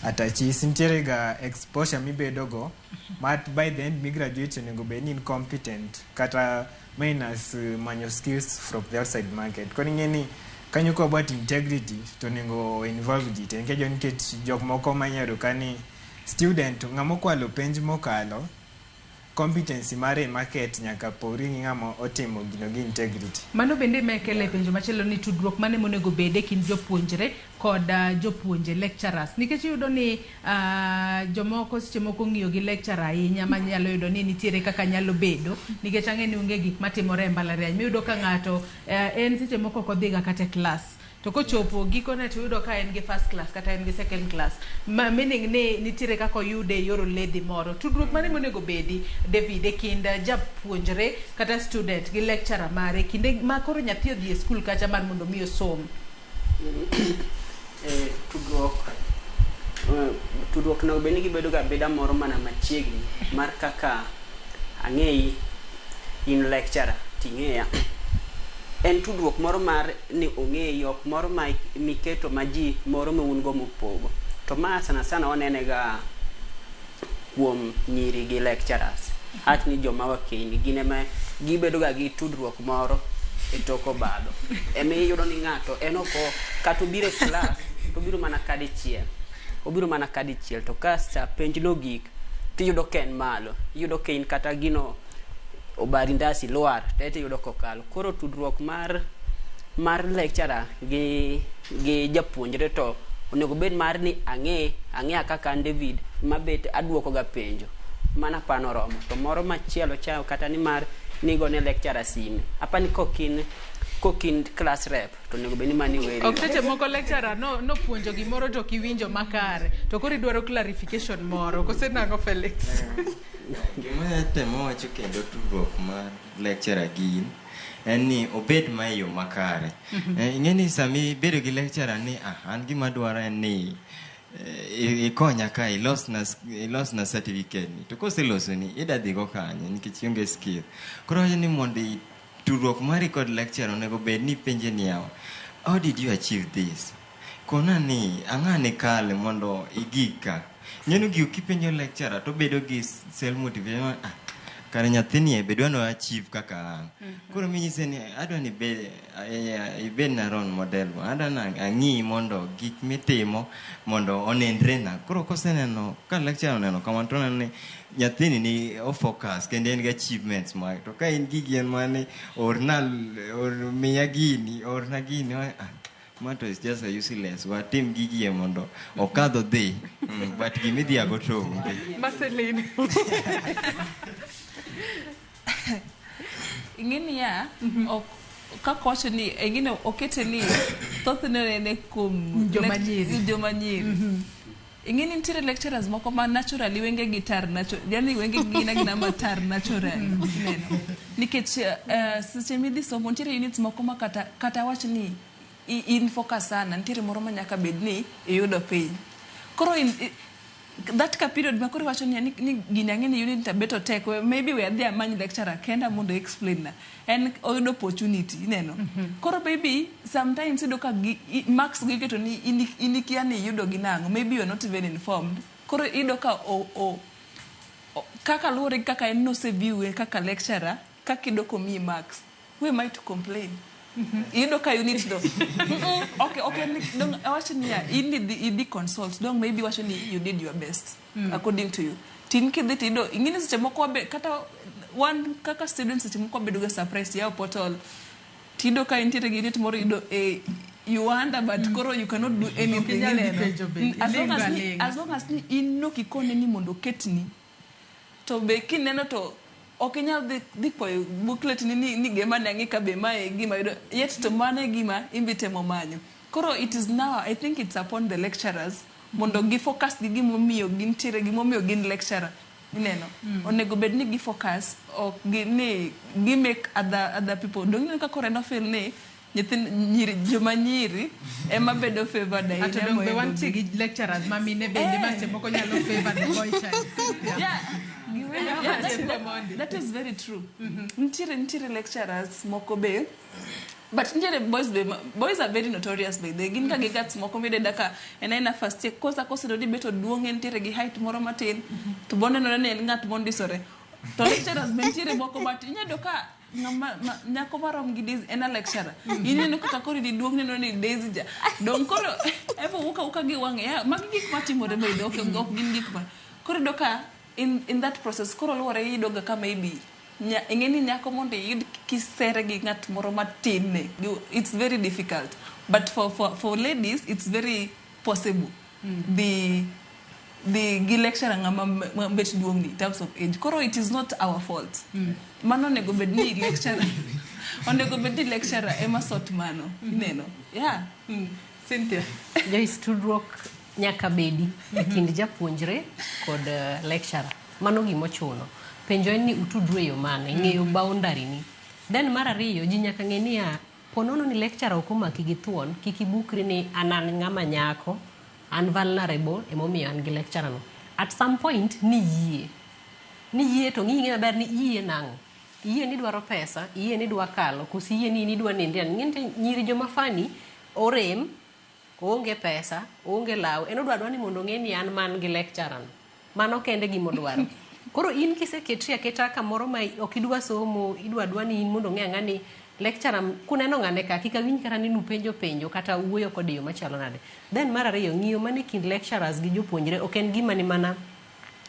attaches nitiere ga exposure mibedo go ma by the end mi graduate onego bed ni in competent kata minus manyo skills from the outside market. Koro ing'e ni kanyo ko about integrity to onego involve ji te nikech jok moko manya yudo ka ni student ng'ama okwalo penj mokalo competency mare e market nyaka pogri gi ng'ama otimo gino gi integrity. Mano bende mekele penjo machielo ni tudruok mane monego bed e kind jopuonjre kod jopuonje lecturers, nikech iyudo ni jomoko seche moko ng'iyo gi lecturer ahinya manyalo yudo ni nitiere kaka nyalo bedo nikech ang'e ni onge gik matimore e mbalariany miyudo ka ng'ato en seche moko ok odhiga kata e class to kochopo gikone to iyudo ka en gi first class kata en gi second class, ma meaning ni nitiere kaka oyude e yor oledhi moro. Tudruok mane monego bedi, David, e kind japuonjre kata student gi lecturer mare kinde ma koro nyathi odhi e skul kacha mar mondo mi osom? Tudruok onego bed ni gibedo ga abeda moro mana machiegni mar kaka ang'eyi in lecturer ting'eya. En tudruok moro mar ni ong'eyi, ok moro ma miketo ma ji moro ma un go mopogo. To ma sana sana wanene ga kuom nyiri gi lecturers. Hat ni joma wakeni gin ema gibedo ga gi tudruok moro e tok obadho. Ema iyudo ni ng'ato en ok kata obiro e class to obiro mana kadichiel. Obiro mana kadichiel to ka sa penj nogik tiyudo ka en malo. Iyudo ka in kata gino obari ndasi lwar to iyudo kokalo. Koro tudruok mar lecturer gi japuonjre to onego bed mar ni ang'eya kaka an David mabet aduoko ga penjo. Mano apani oromo. To moro machielo cha kata ni mar nigone lecturer sime. Apani kokin class rep to onego bed ni mano iweri. Ok seche moko lecturer no nopuonjo gimoro to ok iwinjo makare to koro idwaro clarification moro kose nang'o, Felix? Gima atemo wacho kendo tudruok mar lecturer gi in en ni obed ma e yo makare. Ing'e ni sami ibedo gi lecturer ni an gima adwaro en ni ikonya ka ilosna certificate ni to koselosoni ida dhigo kanye nikech ionge skill. Koro wacho ni mondo Tudruok mari kod lecturer onego bed ni penje niya, how did you achieve this? Kona ni ang'a ne kale mondo igik ka. Ng'eno gigo kipenjo lecturer to bedo gi self motivation, ah, kare nyathini e be dwa no achieve kaka an. Koro minyise ni adwa ni ibed ibed na role model, adwa ni ang'i mondo gik mitimo mondo onenre na. Koro koseneno ka lecturer oneno kamano to oneno ni nyathini ni o focus kendo en gi achievements mage. To ka in gigi en mana ni orna or miya gini, orna gini, ah, ma to is just a useless. Watim gigi e mondo okadh odhi. But gimidhiago to onge. Marceline. Ing'e niya, ok kaka wacho ni ing'e okete ni thothne onene kuom Joma nyiri. Joma nyiri. Ing'e ni nitiere lecturers moko ma naturally wenge gi tar natural, yani wenge gi gin agina matar natural. Ineno. Nikech seche midhi somo nitiere units moko ma kata wach ni in focus sana, nitiere moro ma nyaka bed ni iyudo piny. Koro that ka period ma koro iwacho ni gini ang'e ni unit abeto tek, maybe we adhi amany lecturer kenda mondo explain na. En oyudo opportunity, ineno. Koro maybe sometimes iyudo ka marks gi iketo ni in ikia ni iyudo gi nang'o, maybe you are not even informed. Koro iyudo ka kaka luwore gi kaka en noseview kaka lecturer, kaka iyudo komiyi marks. Who am I to complain? Iyudo ka unit do. Okay, dong awacho niya, in idhi consult, dong maybe wacho ni you did your best according to you. Tin kidhi tiyudo, ing'e ni seche moko wabe, kata wan kaka students seche moko wabedo ga surprised yawo portal. Tiyudo ka intiere gi unit moro iyudo A, you wonder but koro you cannot do anything. Ok inyal dhi ineno. penjo bende, As long iling' as ni, aling'a. as long as ni in nok ikone ni mondo oketni. To be kineno to ok inyal dhi kwayo booklet ni gema ne ang'i ka be mae e gima yudo, yet to mano e gima imbi temo manyo. Koro it is now, I think it's upon the lecturers mondo gi focus gi gimomiyo gintiere, gimomiyo gin lecturer. Ineno? Onego bed ni gi focus, ok gi, ni gi make other people. Dong ineno ka koro en ofeel ni nyithind nyiri, joma nyiri ema bedo favored ahinya. Ato dong be mohingo wantie gi. gi lecturers ma mine bende ma seche moko nyalo favor the boy child. Yeah. Yeah, That is very true. Nitiere lecturers moko be, but nitiere boys be, boys are very notorious by the gin ka gi guts moko midenda ka en aena first year, kosa kosedo ni bet oduong', entiere gi height moro matin, to bonenore ni en ng'at mondisore. To lecturers be nitiere moko but inyalo yudo ka ng'ama nyako marom gi Daisy en a lecturer. Ineno kaka koro iduong' neno ni Daisy ja. Dong koro ebo wuok awuoka gi wang'e. Yeah, magi gik matimore be ok gin gik ma. Koro iyudo ka in that process koro luwore iyudo ga ka maybe ing'e ni nyako mondo iyud kisere gi ng'at moro matin ne, it's very difficult. But for ladies it's very possible. The gi lecturer ng'ama bet duong' ni in terms of age. Koro it is not our fault. Mano onego bed ni lecturer. Onego bed ni lecturer ema sort mano. Ineno? Yeah. Cynthia. Joyce, tudruok nyaka bedi e kind japuonjre kod lecturer. Mano gimochuno. Penjo en ni utudru e yo mane, ng'eyo boundary ni. Then mar ariyo, ji nyaka ng'e niya, ponono ni lecturer ok omaki gi thuon, kik ibukri ni an an ng'ama nyako, an vulnerable, emomiyo an gi lecturer no. At some point, ni yie. Ni yie to ng'i maber ni iyie nang'o. Iyie ni idwaro pesa, iyie ni idwa kalo, koso iyie ni in idwa nindi. Ng'e ni nyiri joma fani, orem, oonge pesa, oonge law, en odwa ni mondo ong'e ni an man gi lecturer no. Mano kende gima odwaro. Koro in kiseketri aketa kamoro ma ok idwa somo, idwa dwa ni in mondo ong'e ang'a ni lecturer kuneno ng'ane ka kik awinj kata ni nupenjo penjo kata wuoyo kode e yo machalo nade. Then mar ariyo, ng'iyo mane kind lecturers gi jopuonjre ok en gima ni mana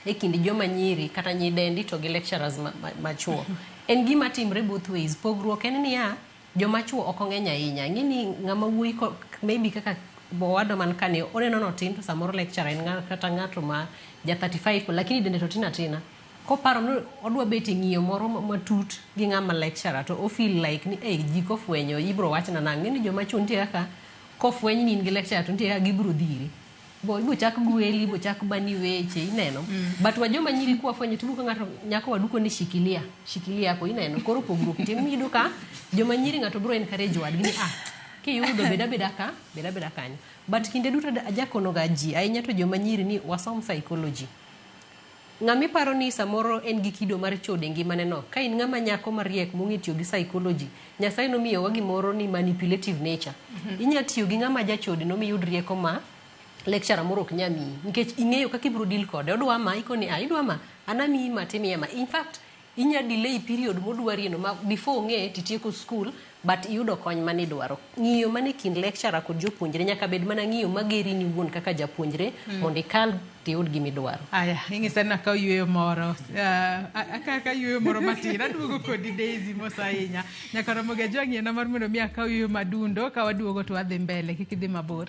e kind joma nyiri kata nyidendi to gi lecturers machuo. En gima timre both ways. Pogruok en niya, joma chuo ok ong'eny ahinya. Ing'e ni ng'ama wuoyi maybe kaka owadwa man kani oneno notin to samoro lecturer en kata ng'ato ma ja 35 lakini dende to tin atina. Koparo ni odwa bet e ng'iyo moro matut gi ng'ama lecturer to o feel like ni ji kofwenyo ibro wachna nang'o. Ing'e ni joma chuo nitie kaka kofweny ni in gi lecturer to nitie kaka gibro dhiri. Bo ibo chak gweli, ibo chak bani weche, ineno. But wa joma nyiri kwafwenyo to ibo ka ng'ato nyako wadu koni shikilia, shikilia hapo, ineno. Koro pogruok nitie. Miyudo ka joma nyiri ng'ato bro encourage wadgi ni kiyudo beda beda ka, beda beda kanyo. But kinde duto ajakono ga ji, ahinya to joma nyiri ni wasom psychology. Ng'ama iparo ni samoro en gi kido mar chode e ngimane no, ka in ng'ama nyako mariek mong'e tiyo gi psychology, Nyasaye nomiyowa gimoro ni manipulative nature. Inya tiyo gi ng'ama jachode no miyud rieko ma lecturer moro ok nya miyi nikech ing'eyo kaka ibiro deal kode. Odwa ma, ikoni a idwa ma, an amiyi ma timiya ma. In fact, inya delay period modwarie no ma before ong'e titieko school but iyudo kony manidwaro. Ng'iyo mane kind lecturer kod jopuonjre nyaka bed mana ng'iyo mageri in iwuon kaka japuonjre mondo ikal tiyud gimidwaro. Aya, ing'isa ni akaw yueyo moro. Akaw yueyo moro matin. Aduogo kodi Daisy mos ahinya. Nyaka Ramogi Ajwang' yiena mar mondo mi akaw yueyo madundo ka waduogo to wadhi mbele. Kik idhi mabor.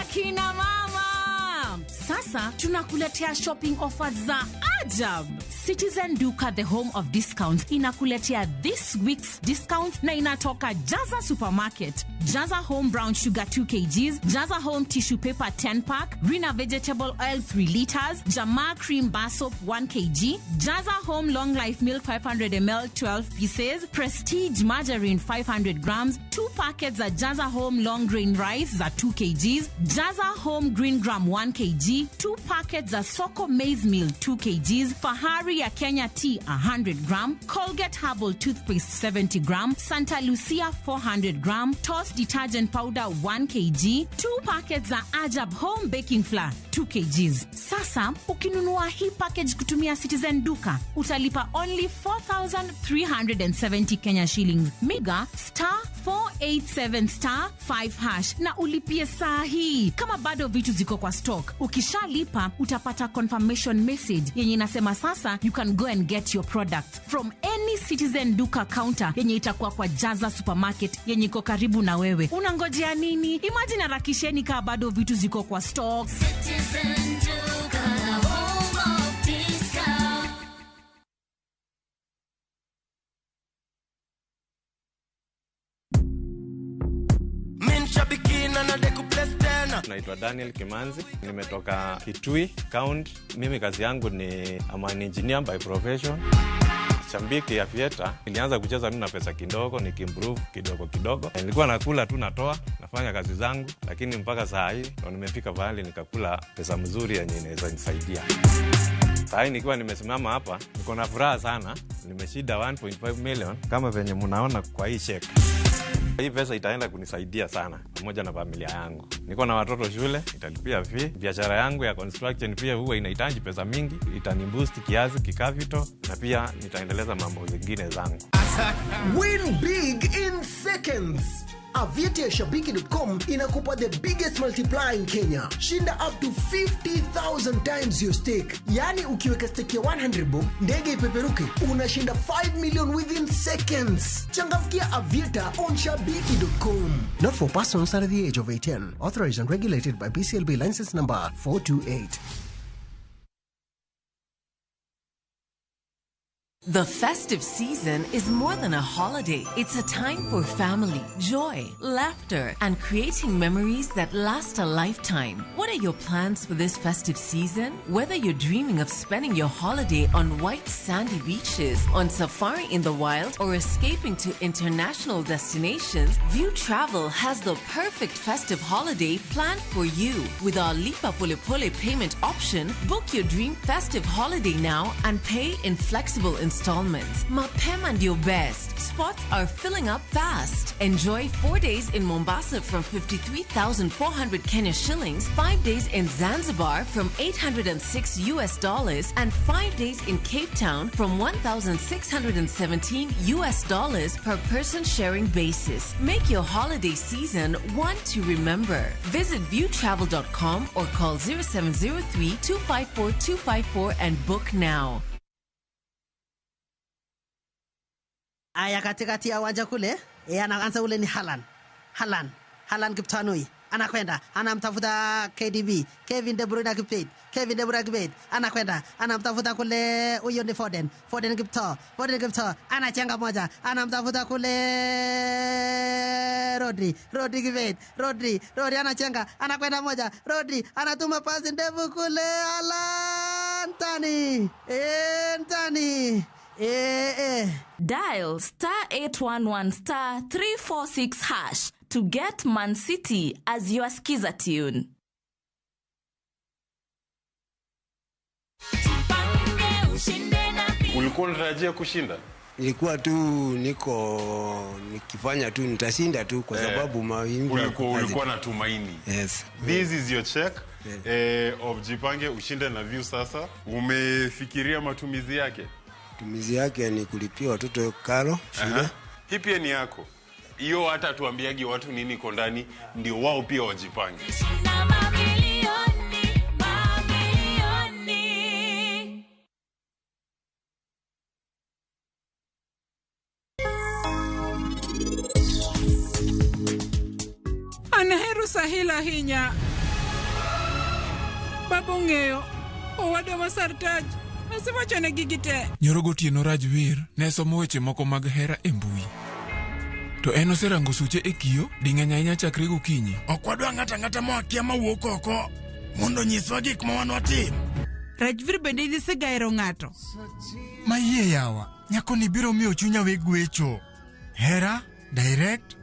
Akina mama, sasa tunakuletea shopping offers za ajab. Citizen Duka, the home of discounts, inakuletea this week's discount na inatoka Jaza Supermarket. Jaza Home Brown Sugar 2 kgs, Jaza Home Tissue Paper 10 pack, Rina Vegetable Oil 3 liters, Jamaa Cream Bar Soap 1 kg, Jaza Home Long Life Milk 500 ml 12 pieces, Prestige Margarine 500 grams, 2 packets za Jaza Home Long Grain Rice za 2 kgs, Jaza Home Green Gram 1 kg, 2 packets za Soko Maize Meal 2 kgs, Fahari ya Kenya Tea 100 gram, Colgate Herbal Toothpaste 70 gram, Santa Lucia 400 gram, Toss Detergent Powder 1 kg, 2 packets za Ajab Home Baking Flour 2 kgs. Sasa ukinunua hii package kutumia Citizen Duka utalipa only 4370 Kenya shillings. Miga star 487 star 5 hash na ulipie saa hii kama bado vitu ziko kwa stock. Ukishalipa utapata confirmation message yenye inasema sasa you can go and get your products from any Citizen Duka counter yenye itakuwa kwa Jaza Supermarket yenye iko karibu na wewe. Unangojea nini? Imagine harakisheni kaa bado vitu ziko kwa stock. Citizen Duka, the home of discount. Naitwa Daniel Kimanzi, nimetoka Kitui County. Mimi kazi yangu ni I'm an engineer by profession. Shambiki ya Aviator, nilianza kucheza mimi na pesa kidogo, nikiimprove kidogo kidogo. Nilikuwa nakula tu natoa, nafanya kazi zangu, lakini mpaka saa hii ndo nimefika pahali nikakula pesa mzuri yenye inaweza nisaidia. Saa hii nikiwa nimesimama hapa, niko na furaha sana. Nimeshinda 1.5 million kama venye mnaona kwa hii check. Hii pesa itaenda kunisaidia sana pamoja na familia yangu. Niko na watoto shule, italipia fee. Biashara yangu ya construction pia huwa inahitaji pesa mingi, itaniboost kiasi kikapital na pia nitaendeleza mambo zingine zangu. Win big in seconds. Aviator Shabiki.com inakupa the biggest multiplier in Kenya. Shinda up to 50,000 times your stake. Yani ukiweka stake ya 100 bob, ndege ipeperuke, unashinda 5 million within seconds. Changamkia Aviator on Shabiki.com. Not for persons under the age of 18. Authorized and regulated by BCLB license number 428. The festive season is more than a holiday. It's a time for family, joy, laughter, and creating memories that last a lifetime. What are your plans for this festive season? Whether you're dreaming of spending your holiday on white sandy beaches, on safari in the wild, or escaping to international destinations, View Travel has the perfect festive holiday planned for you. With our Lipa Pole Pole payment option, book your dream festive holiday now and pay in flexible installments. Mapema ndio best. Spots are filling up fast. Enjoy 4 days in Mombasa from 53,400 Kenya shillings, 5 days in Zanzibar from $806 US, and 5 days in Cape Town from $1,617 US per person sharing basis. Make your holiday season one to remember. Visit viewtravel.com or call 0703 254 254 and book now. Aya, katikati ya uwanja kule, anaanza ule ni Haaland. Haaland Kiptanui anakwenda, anamtafuta KDB, Kevin De Bruyne Kipet, Kevin De Bruyne Kipet anakwenda, anamtafuta kule, huyo ni Foden, Foden Kipto, Foden Kipto anachenga moja, anamtafuta kule Rodri, Rodri Kipet, Rodri, Rodri anachenga, anakwenda moja, Rodri anatuma pasi ndefu kule Haaland, tani tani, en tani. Eh, eh. Dial star 811 star 346 hash to get Man City as your skiza tune. Ulikuwa unatarajia kushinda? Nilikuwa tu niko nikifanya tu nitashinda tu kwa sababu mawimbi Ulikuwa na tumaini. Yes. This is your check of Jipange Ushinde na View sasa. Umefikiria matumizi yake? Matumizi yake ni kulipia watoto karo shule. Aha. Hii pia ni yako. Hiyo hata tuambiagi watu nini iko ndani ndio wao pia wajipange. An ahero Sahil ahinya. Baba ong'eyo, owadwa ma Sartaj, asewachone gigi te. Nyoro gotieno Rajvir ne somo weche moko mag hera e mbui. To en oserango suche e kio ding'eny ahinya chakre gokinyi. Ok wadwa ng'ato ang'ata moakia mawuok oko mondo onyiswa gik ma wan watim. Rajvir bende isegahero ng'ato. Mayie yawa, nyakoni biro miyo chunya we gwecho. Hera, direct,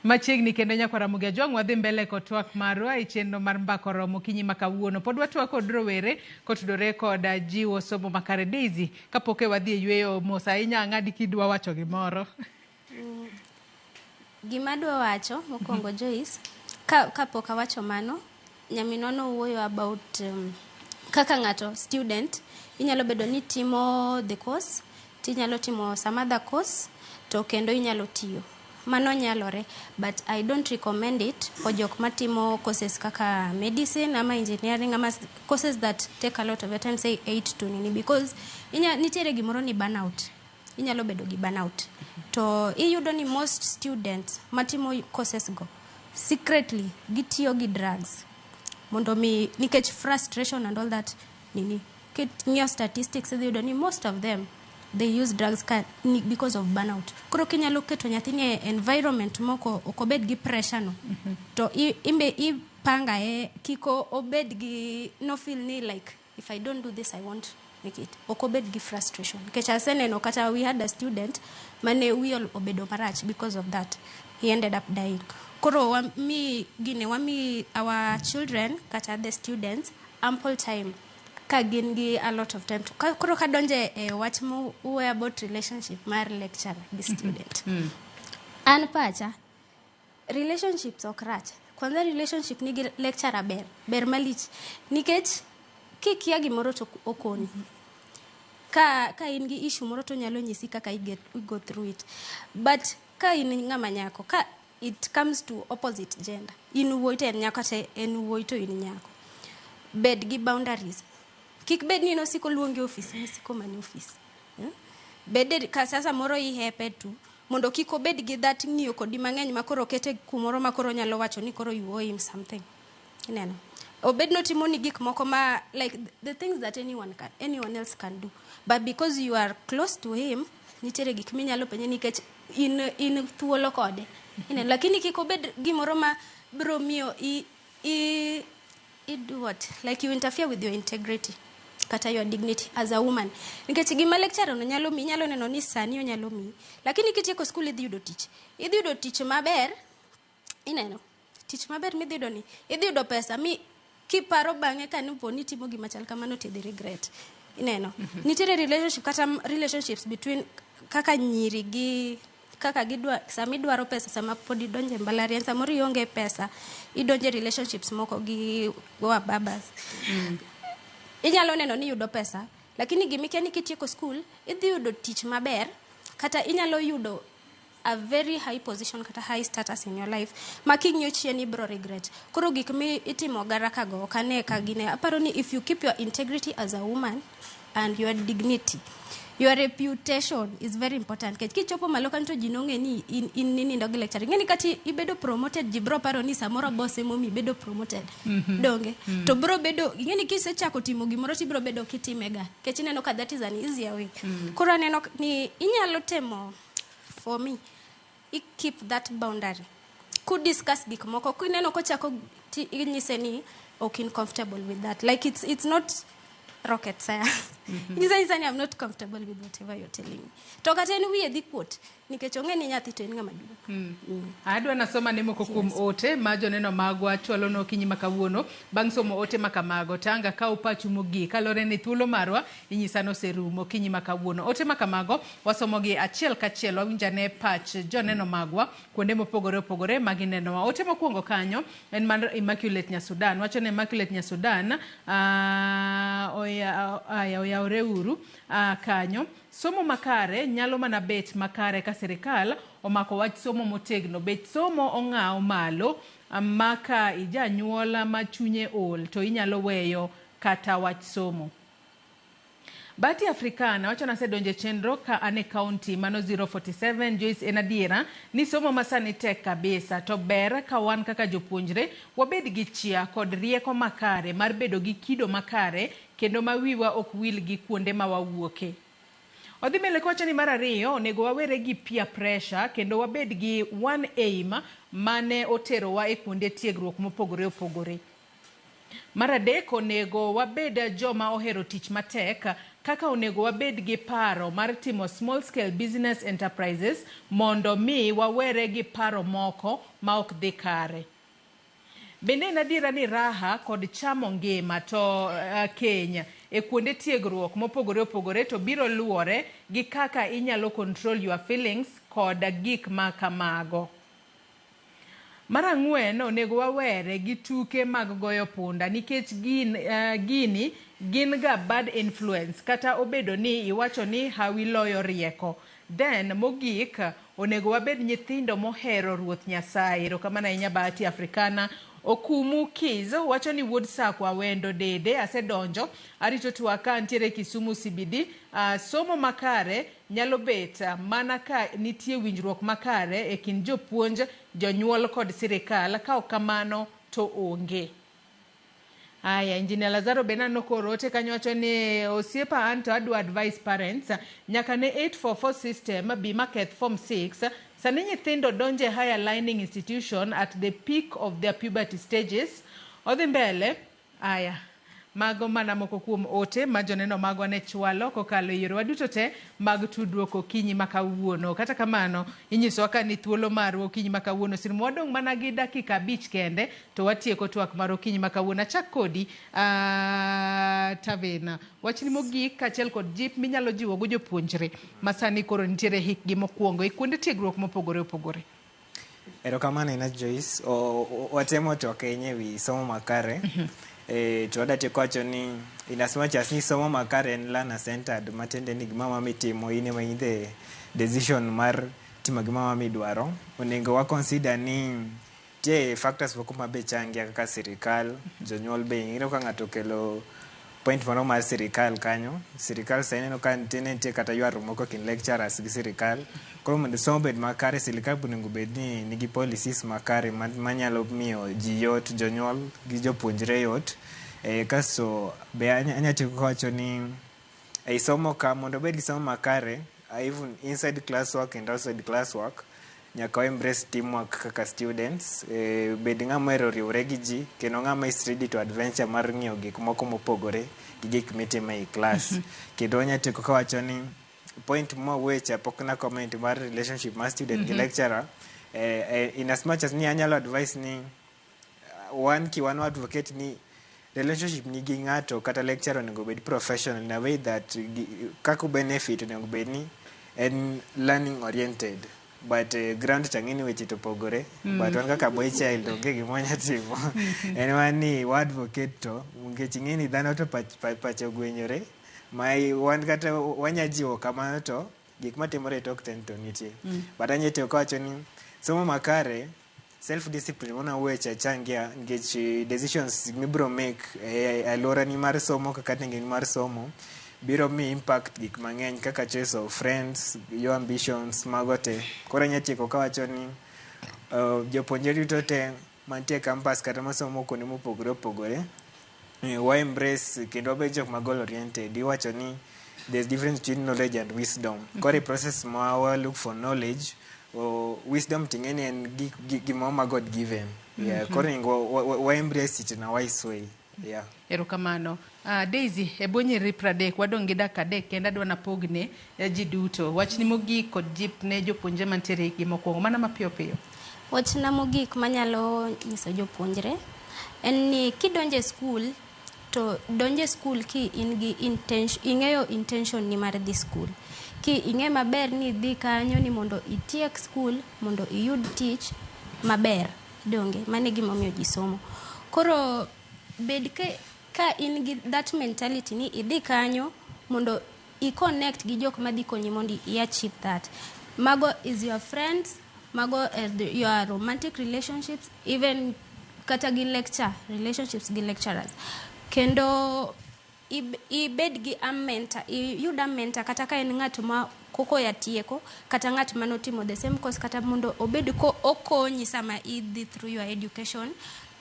Machiegni kendo nyakwa Ramogi Ajwang' wadhi mbele kod twak marwa e chenro mar mbaka oromo okinyi ma kawuono. Pod watwak kod rowere kotudore kod jiwo somo makare. Daisy, kapok e wadhi e yweyo mos ahinya ang'adi kidwa wacho gimoro. Gima adwa wacho mokwongo Joyce, kapok awacho mano, nyaminwa nowuoyo about kaka ng'ato student inyalo bedo ni timo the course, tinyalo timo some other course, to kendo inyalo tiyo. Mano nyalore, but I don't recommend it for jok matimo courses kaka medicine ama engineering ama courses that take a lot of your time, say 8 to nini, because nitiere gimoro ni burnout. Inyalo bedo gi burnout. To iyudo ni most students matimo courses go secretly gitiyo gi drugs mondo mi, nikech frustration and all that nini. King'iyo statistics idhi yudo ni most of them they use drugs because of burnout. Koro kinyalo keto nyathini e environment moko ok obed gi pressure no. To imbe ipanga e kiko obed gi no feel ni like if I don't do this I won't make it. Ok obed gi frustration. Nikech aseneno kata we had a student mane wiye obedo marach because of that. He ended up dying. Koro wami gine wami our children kata the students ample time ka gin gi a lot of time. Koro kadonje e wach mo about relationship mar lecturer gi student. An pacha, relationships ok rach. Kwanza relationship nigi lecturer ber, ber malich. Nikech kikia gimoro to okoni. Ka in gi issue moro to nyalo nyisi kaka you go through it. But ka in ng'ama nyako, ka it comes to opposite gender, in wuoyi to en nyako kata en wuoyi to in nyako. Bed gi boundaries. Kik bed ni nosiko luongi office, nisiko mani office. Bed ka sasa moro ihepe tu, mondo kik obed gi that ng'iyo kodi mang'eny makoro kete kumoro makoro nyalo wacho ni koro you owe him something. Ineno. Obed notimo ni gik moko ma like the things that anyone else can do. But because you are close to him, nitiere gik minyalo penje nikech in thuolo kode. Ineno. Lakini kik obed gimoro ma biro miyo i do what? Like you interfere with your integrity kata your dignity as a woman. Nikech gima lecturer no nyalo mi, nyalo neno ni sani onyalo mi. Lakini kitieko school idhi yudo tich. Idhi yudo tich maber, ineno. Tich maber midhi yudo ni, idhi yudo pesa mi kiparo bang'e ka nipo ni timo gima chal kamano to idhi regret. Ineno. Nitiere relationship kata relationships between kaka nyiri gi kaka gidwa sama idwaro pesa sama pod idonje mbalariany samoro ionge pesa idonje relationships moko gi wababas. Inyalo neno ni yudo pesa lakini gimikia ni kitieko school idhi yudo tich maber kata inyalo yudo a very high position kata high status in your life ma king'iyo chien ibro regret. Koro gik mi itimo garaka go ok ane ka gine. Aparo ni if you keep your integrity as a woman and your dignity Your reputation is very important. Nikech kichopo malo kanyo to ji nong'e ni in, in ninindo gi lecturer. Ing'e ni kata ibedo promoted, ji bro paro ni samoro boss emomiyo ibedo promoted. Donge? To bro bedo, ing'e ni kisechako timo gimoro tibro bedo kitimega. Nikech ineno ka that is an easier way. Koro aneno ni inyalo temo, for me, i keep that boundary. Ku discuss gik moko, kineno kochako ti inyise ni ok in comfortable with that. Like it's not rocket science. Inyise nyisa ni I'm not comfortable with whatever you're telling me. To kata en wiye dhi kuot, nikech ong'e ni nyathi to en ng'ama duong'. Adwa nasoma ne moko kuom ote ma joneno magwa chwalonwa okinyi ma kawuono. Bang' somo ote ma kamago, tanga kaw pachu mogik kaluwore ni thuolo marwa inyisa noserumo okinyi ma kawuono. Ote ma kamago wasomogi achiel kachiel, wawinj ane pach joneno magwa kuonde mopogore opogore ma ginenowa. Ote mokwongo kanyo en mar Immaculate Nyasudan. Wacho ni Immaculate Nyasudan aya oyawre uru kanyo. Somo makare nyalo mana bet makare ka sirikal omako wach somo motegno. Bech somo ong'aw malo ma ka ijanyuol ma chunye ol to inyalo weyo kata wach somo. Bati Africana wacho nasedonjo e chenro ka an e kaunti mano 047. Joyce, en adiera ni somo masani tek kabisa, to ber ka wan kaka jopuonjre wabed gi chia kod rieko makare mar bedo gi kido makare kendo ma wiwa ok wil gi kuonde ma wawuoke. Odhi mbele kowacho ni mar ariyo, onego wawere gi peer pressure kendo wabed gi one aim mane oterowa e kuonde tiegruok mopogore opogore. Mar adek, onego wabed joma ohero tich matek, kaka onego wabed gi paro mar timo small scale business enterprises mondo mi wawere gi paro moko ma ok dhi kare. Bende en adiera ni raha kod chamo ngima to keny e kuonde tiegruok mopogore opogore to biro luwore gi kaka inyalo control your feelings kod gik ma kamago. Mar ang'wen, onego wawere gi tuke mag goyo punda nikech gini gin ga bad influence kata obedo ni iwacho ni hawi loyo rieko. Then mogik, onego wabed nyithindo mohero Ruoth Nyasaye. Erokamano ahinya Bahati Africana. Okumu Kiz wacho ni wuod Sakwa Awendo Dede asedonjo arito twak ka antiere Kisumu CBD. Somo makare nyalo bet mana ka nitie winjruok makare e kind jopuonj, jonyuol kod sirikal. Ka ok kamano to onge. Aya, Engineer Lazaro be naneno koro ote kanyo wacho ni osiepa an to adwa advise parents nyaka ne 844 system bi maketh form 6. Sani nyithindo donje higher learning institution at the peak of their puberty stages. Odhi mbele. Aya, mago mana moko kuom ote ma joneno magwa ne chwalo kokalo e yorewa duto te mag tudruok okinyi ma kawuono. Kata kamano, inyisowa ka ni thuolo marwa okinyi ma kawuono oserumo. Wadong' mana gi dakika 5 kende to watieko twak mar okinyi ma kawuono. Achak kodi, Tavena. Wachni mogik kaachiel kod jip minyalo jiwo go jopuonjre ma sani koro nitiere hikgi mokwongo e kuonde tiegruok mopogore opogore. Erokamano ahinya Joyce. Watemo twak ahinya ewi somo makare. To adwa tieko wacho ni in as much as ni somo makare en learner centered, matiende ni gima mama itimo in ema in the decision mar timo gima mama idwaro, onego wa consider ni nitie factors moko ma be changia kaka sirikal, jonyuol be. Ineno ka ng'ato okelo point moro mar sirikal kanyo. Sirikal sani ineno ka nitie kata ywaruok moko e kind lecturers gi sirikal. Koro mondo somo obed makare, sirikal be onego bed ni nigi policies makare manyalo miyo ji yot, jonyuol gi jopuonjre yot. Kasto be anya tieko kawacho ni ei somo ka mondo obed gi somo makare, even inside class work and outside class work, nyaka wa embrace teamwork kaka students. Bed ng'ama ohero riwore gi ji kendo ng'ama is ready to adventure mar ng'iyo gik moko mopogore gi gik mitimo ei class. Kendo anya tieko kawacho ni point mwawuoye cha pok na comment mar relationship mar student gi lecturer. In as much as ni anyalo advice ni wan ki wan advocate ni relationship ni gi ng'ato kata lecturer onego bed professional in a way that kaka benefit onego bed ni en learning oriented, but ground tang'e ni weche to opogore. But wan kaka boy child onge gima wanya timo, en wan ni wa advocate to nikech ing'e ni dhano to pache ogwenyore ma wan kata wanya jiwo kamano to gik matimore e tok ten to nitie. But anya tiyo kawacho ni somo makare, self discipline mona weche changia nikech decisions mibro make e alworani mar somo kaka tengeni mar somo biro mi impact gik mang'eny kaka choice of friends, your ambitions, mago te. Koro anya tieko kawacho ni jopuonjre duto te mantie e campus kata masomo kuonde mopogore opogore, wa embrace kendo wabed jok ma goal oriented. Iwacho ni there's difference between knowledge and wisdom. Koro e process ma wa look for knowledge, wisdom ting'e ni en gimoro ma God given. Yeah, koro onego wa embrace it in a wise way. Yeah. Erokamano. Daisy, e bwo nyiriri 30, wadong' gi dakika 3 kendo adwa napogne ji duto. Wachni mogik kod jip ne jopuonjre mantiere hikgi mokwongo, mana mapiyo piyo. Wachna mogik manyalo nyiso jopuonjre en ni kidonjo e skul to donjo e skul ki in gi intention, ing'eyo intention ni mar dhi skul. Ki ing'e maber ni idhi kanyo ni mondo itiek skul mondo iyud tich maber. Donge, mano e gima omiyo ji somo. Koro bed ka in gi that mentality ni idhi kanyo mondo i connect gi jok madhi konyi mondo i achieve that. Mago is your friends, mago your romantic relationships, even kata gi lecture, relationships gi lecturers. Kendo ibed gi a mentor, iyud a mentor kata ka en ng'at ma koko ya tieko, kata ng'at manotimo the same course, kata mondo obed ko okonyi sama idhi through your education,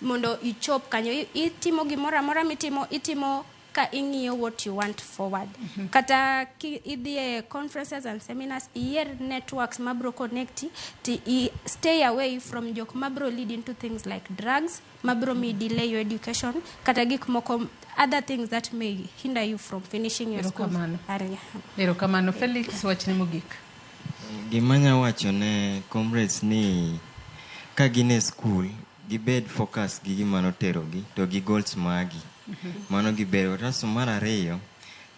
mondo ichop kanyo. Itimo gimoro amora mitimo, itimo ka ing'iyo what you want forward. Kata ki idhi e conferences and seminars, iyier networks mabro connecti, ti i stay away from jok mabro lead into things like drugs, mabro mi delay your education, kata gik moko, other things that may hinder you from finishing your school. Erokamano. Earlier. Erokamano. Felix, wachni mogik. Gima anya wacho ne comrades ni ka gin e school gibed focus gi gima noterogi to gi goals magi. Mano gibedo. Kasto mar ariyo,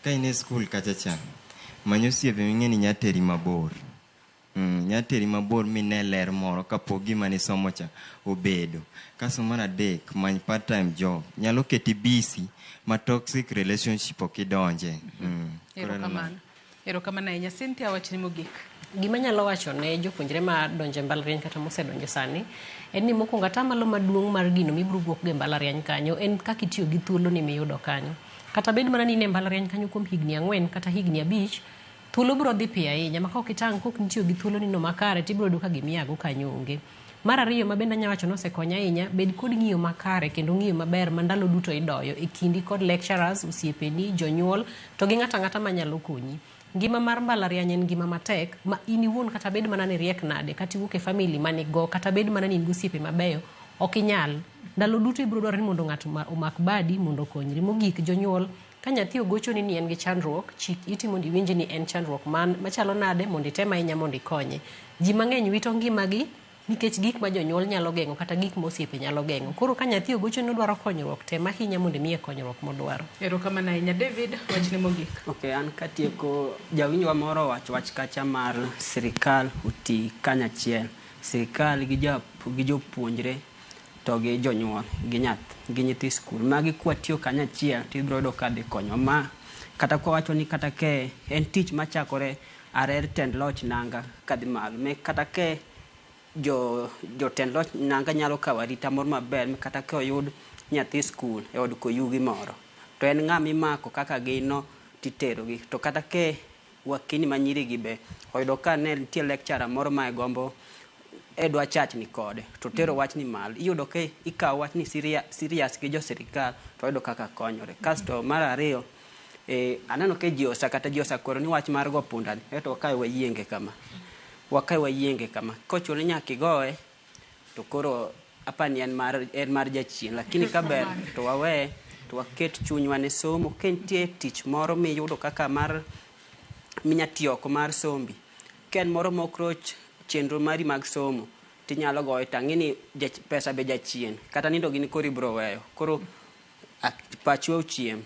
ka in e school kacha cha, many osiepe ming'e ni nya teri mabor. Nya teri mabor mine ler moro kapok gima nisomo cha obedo. Kasto mar adek, many part time job. Nyalo keti busy ma toxic relationship ok idonje. Koro en mano. Erokamano. Erokamano ahinya. Cynthia, wachni mogik. Gima anyalo wacho ne jopuonjre ma donjo e mbalariany kata mosedonjo sani en ni mokwongo atamalo maduong' mar gino mibiro wuok go e mbalariany kanyo en kaka itiyo gi thuoloni miyudo kanyo. Kata bed mana ni in e mbalariany kanyo kuom higni 4 kata higni 5, thuolo biro dhi piyo ahinya ma kok itang' kok nitiyo gi thuoloni no makare tibiro yudo ka gimiago kanyo onge. Mar ariyo ma bende anyalo wacho ni osekonya ahinya, bed kod ng'iyo makare kendo ng'iyo maber ma ndalo duto idoyo e kindi kod lecturers, osiepeni, jonyuol to gi ng'ato ang'ata manyalo konyi. Ngima mar mbalariany en ngima matek ma in iwuon kata bed mana ni riek nade, kata iwuok e family manigo, kata bed mana ni in gi osiepe mabeyo, ok inyal. Ndalo duto ibiro dwaro ni mondo ng'ato omak badi mondo okonyri. Mogik, jonyuol, ka nyathi ogochoni ni en gi chandruok, chik iti mondo iwinj ni en chandruok man machalo nade mondo item ahinya mondo ikonye. Ji mang'eny wito ngimagi nikech gik ma jonyuol nyalo geng'o kata gik ma osiepe nyalo geng'o. Koro ka nyathi ogochoni ni odwaro konyruok, tem ahinya mondo imiye konyruok modwaro. Erokamano ahinya. David, wachni mogik. Okay, an katieko, jawinjwa moro owacho wach kacha mar sirikal oti kanyachiel. Sirikal gi jopuonjre to gi jonyuol gi nyath gi nyithi skul. Magi kwatiyo kanyachiel to ibiro yudo ka dhi konyowa. Ma kata kwawacho ni kata ke en tich machakore are tend loch nanga kadhi malo. Me kata ke jotend loch nanga nyalo kawo arita moro maber kata ka oyud nyathi skul e od koyugi moro to en ng'ama imako kaka gin no titerogi. To kata ke wakini ma nyiri gi be oyudo ka ne nitie lecturer moro ma e gombo e dwa chachni kode to tero wachni malo, iyudo ka ikawo wachni serious gi jo sirikal to oyudo kaka konyore. Kasto mar ariyo, aneno ka ji osa kata ji osakwero ni wach mar go punda ni eto wakawe wayienge kama, wakawe wayienge kama, kochuno ni nyaka igoye to koro apani en mar jachien, lakini kaber to wawe to waket chunywa ne somo. Ka nitie tich moro miyudo kaka mar minya tiyo oko mar sombi, ka en moro mok roch chenro mari mag somo tinyalo goye tang'e ni pesa be jachien kata nindo gini koro ibiro weyo koro pachwa ochiem.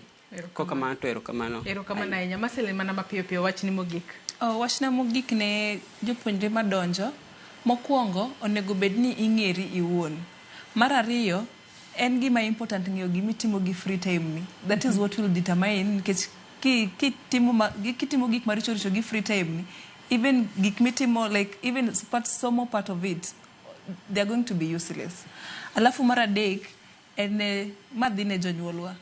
Kokamano to erokamano. Erokamano ahinya. Marceline, mana mapiyo piyo wachni mogik. Oh, wachna mogik ne jopuonjre madonjo, mokwongo onego bed ni ing'eri iwuon. Mar ariyo, en gima important ng'eyo gimitimo gi free time ni. That is what will determine nikech kitimo gik maricho richo gi free time ni, even gik mitimo like even part somo part of it, they are going to be useless. Alafu mar adek en madhi ne jonyuolwa.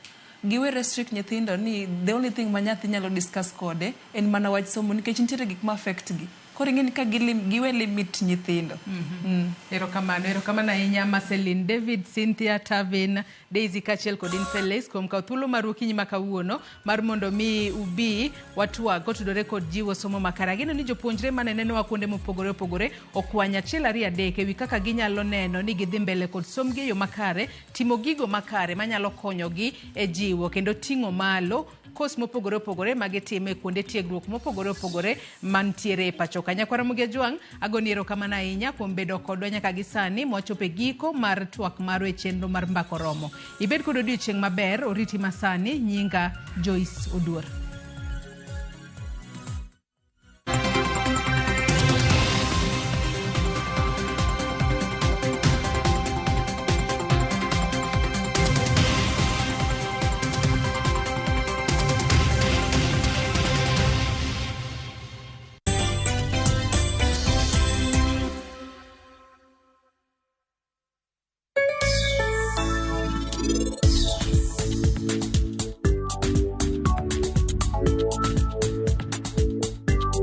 Giwe restrict nyithindo ni the only thing ma nyathi nyalo discuss kode en mana wach somo nikech nitiere gik ma affect gi. Koro ing'e ni ka gilim, giwe limit nyithindo. Erokamano, erokamano ahinya Marceline David, Cynthia, Tavin, Daisy kaachiel kod Infelis kuom kawo thuolo maru okinyi ma kawuono mar mondo mi ubi watwag kotudore kod jiwo somo makare. Ageno ni jopuonjre mane nenowa kuonde mopogore opogore okwany achiel ariyo adek ewi kaka ginyalo neno ni gidhi mbele kod sombgi e yo makare, timo gigo makare manyalo konyogi e jiwo kendo ting'o malo kos mopogore opogore ma gitimo e kuonde tiegruok mopogore opogore mantiere e pacho ka. Nyakwar Ramogi Ajwang', agoni erokamano ahinya kuom bedo kodwa nyaka gi sani mwachopo e giko mar twak marwa e chenro mar Mbaka Oromo. Ibed kod odiochieng' maber, oriti masani, nyinga Joyce Oduor.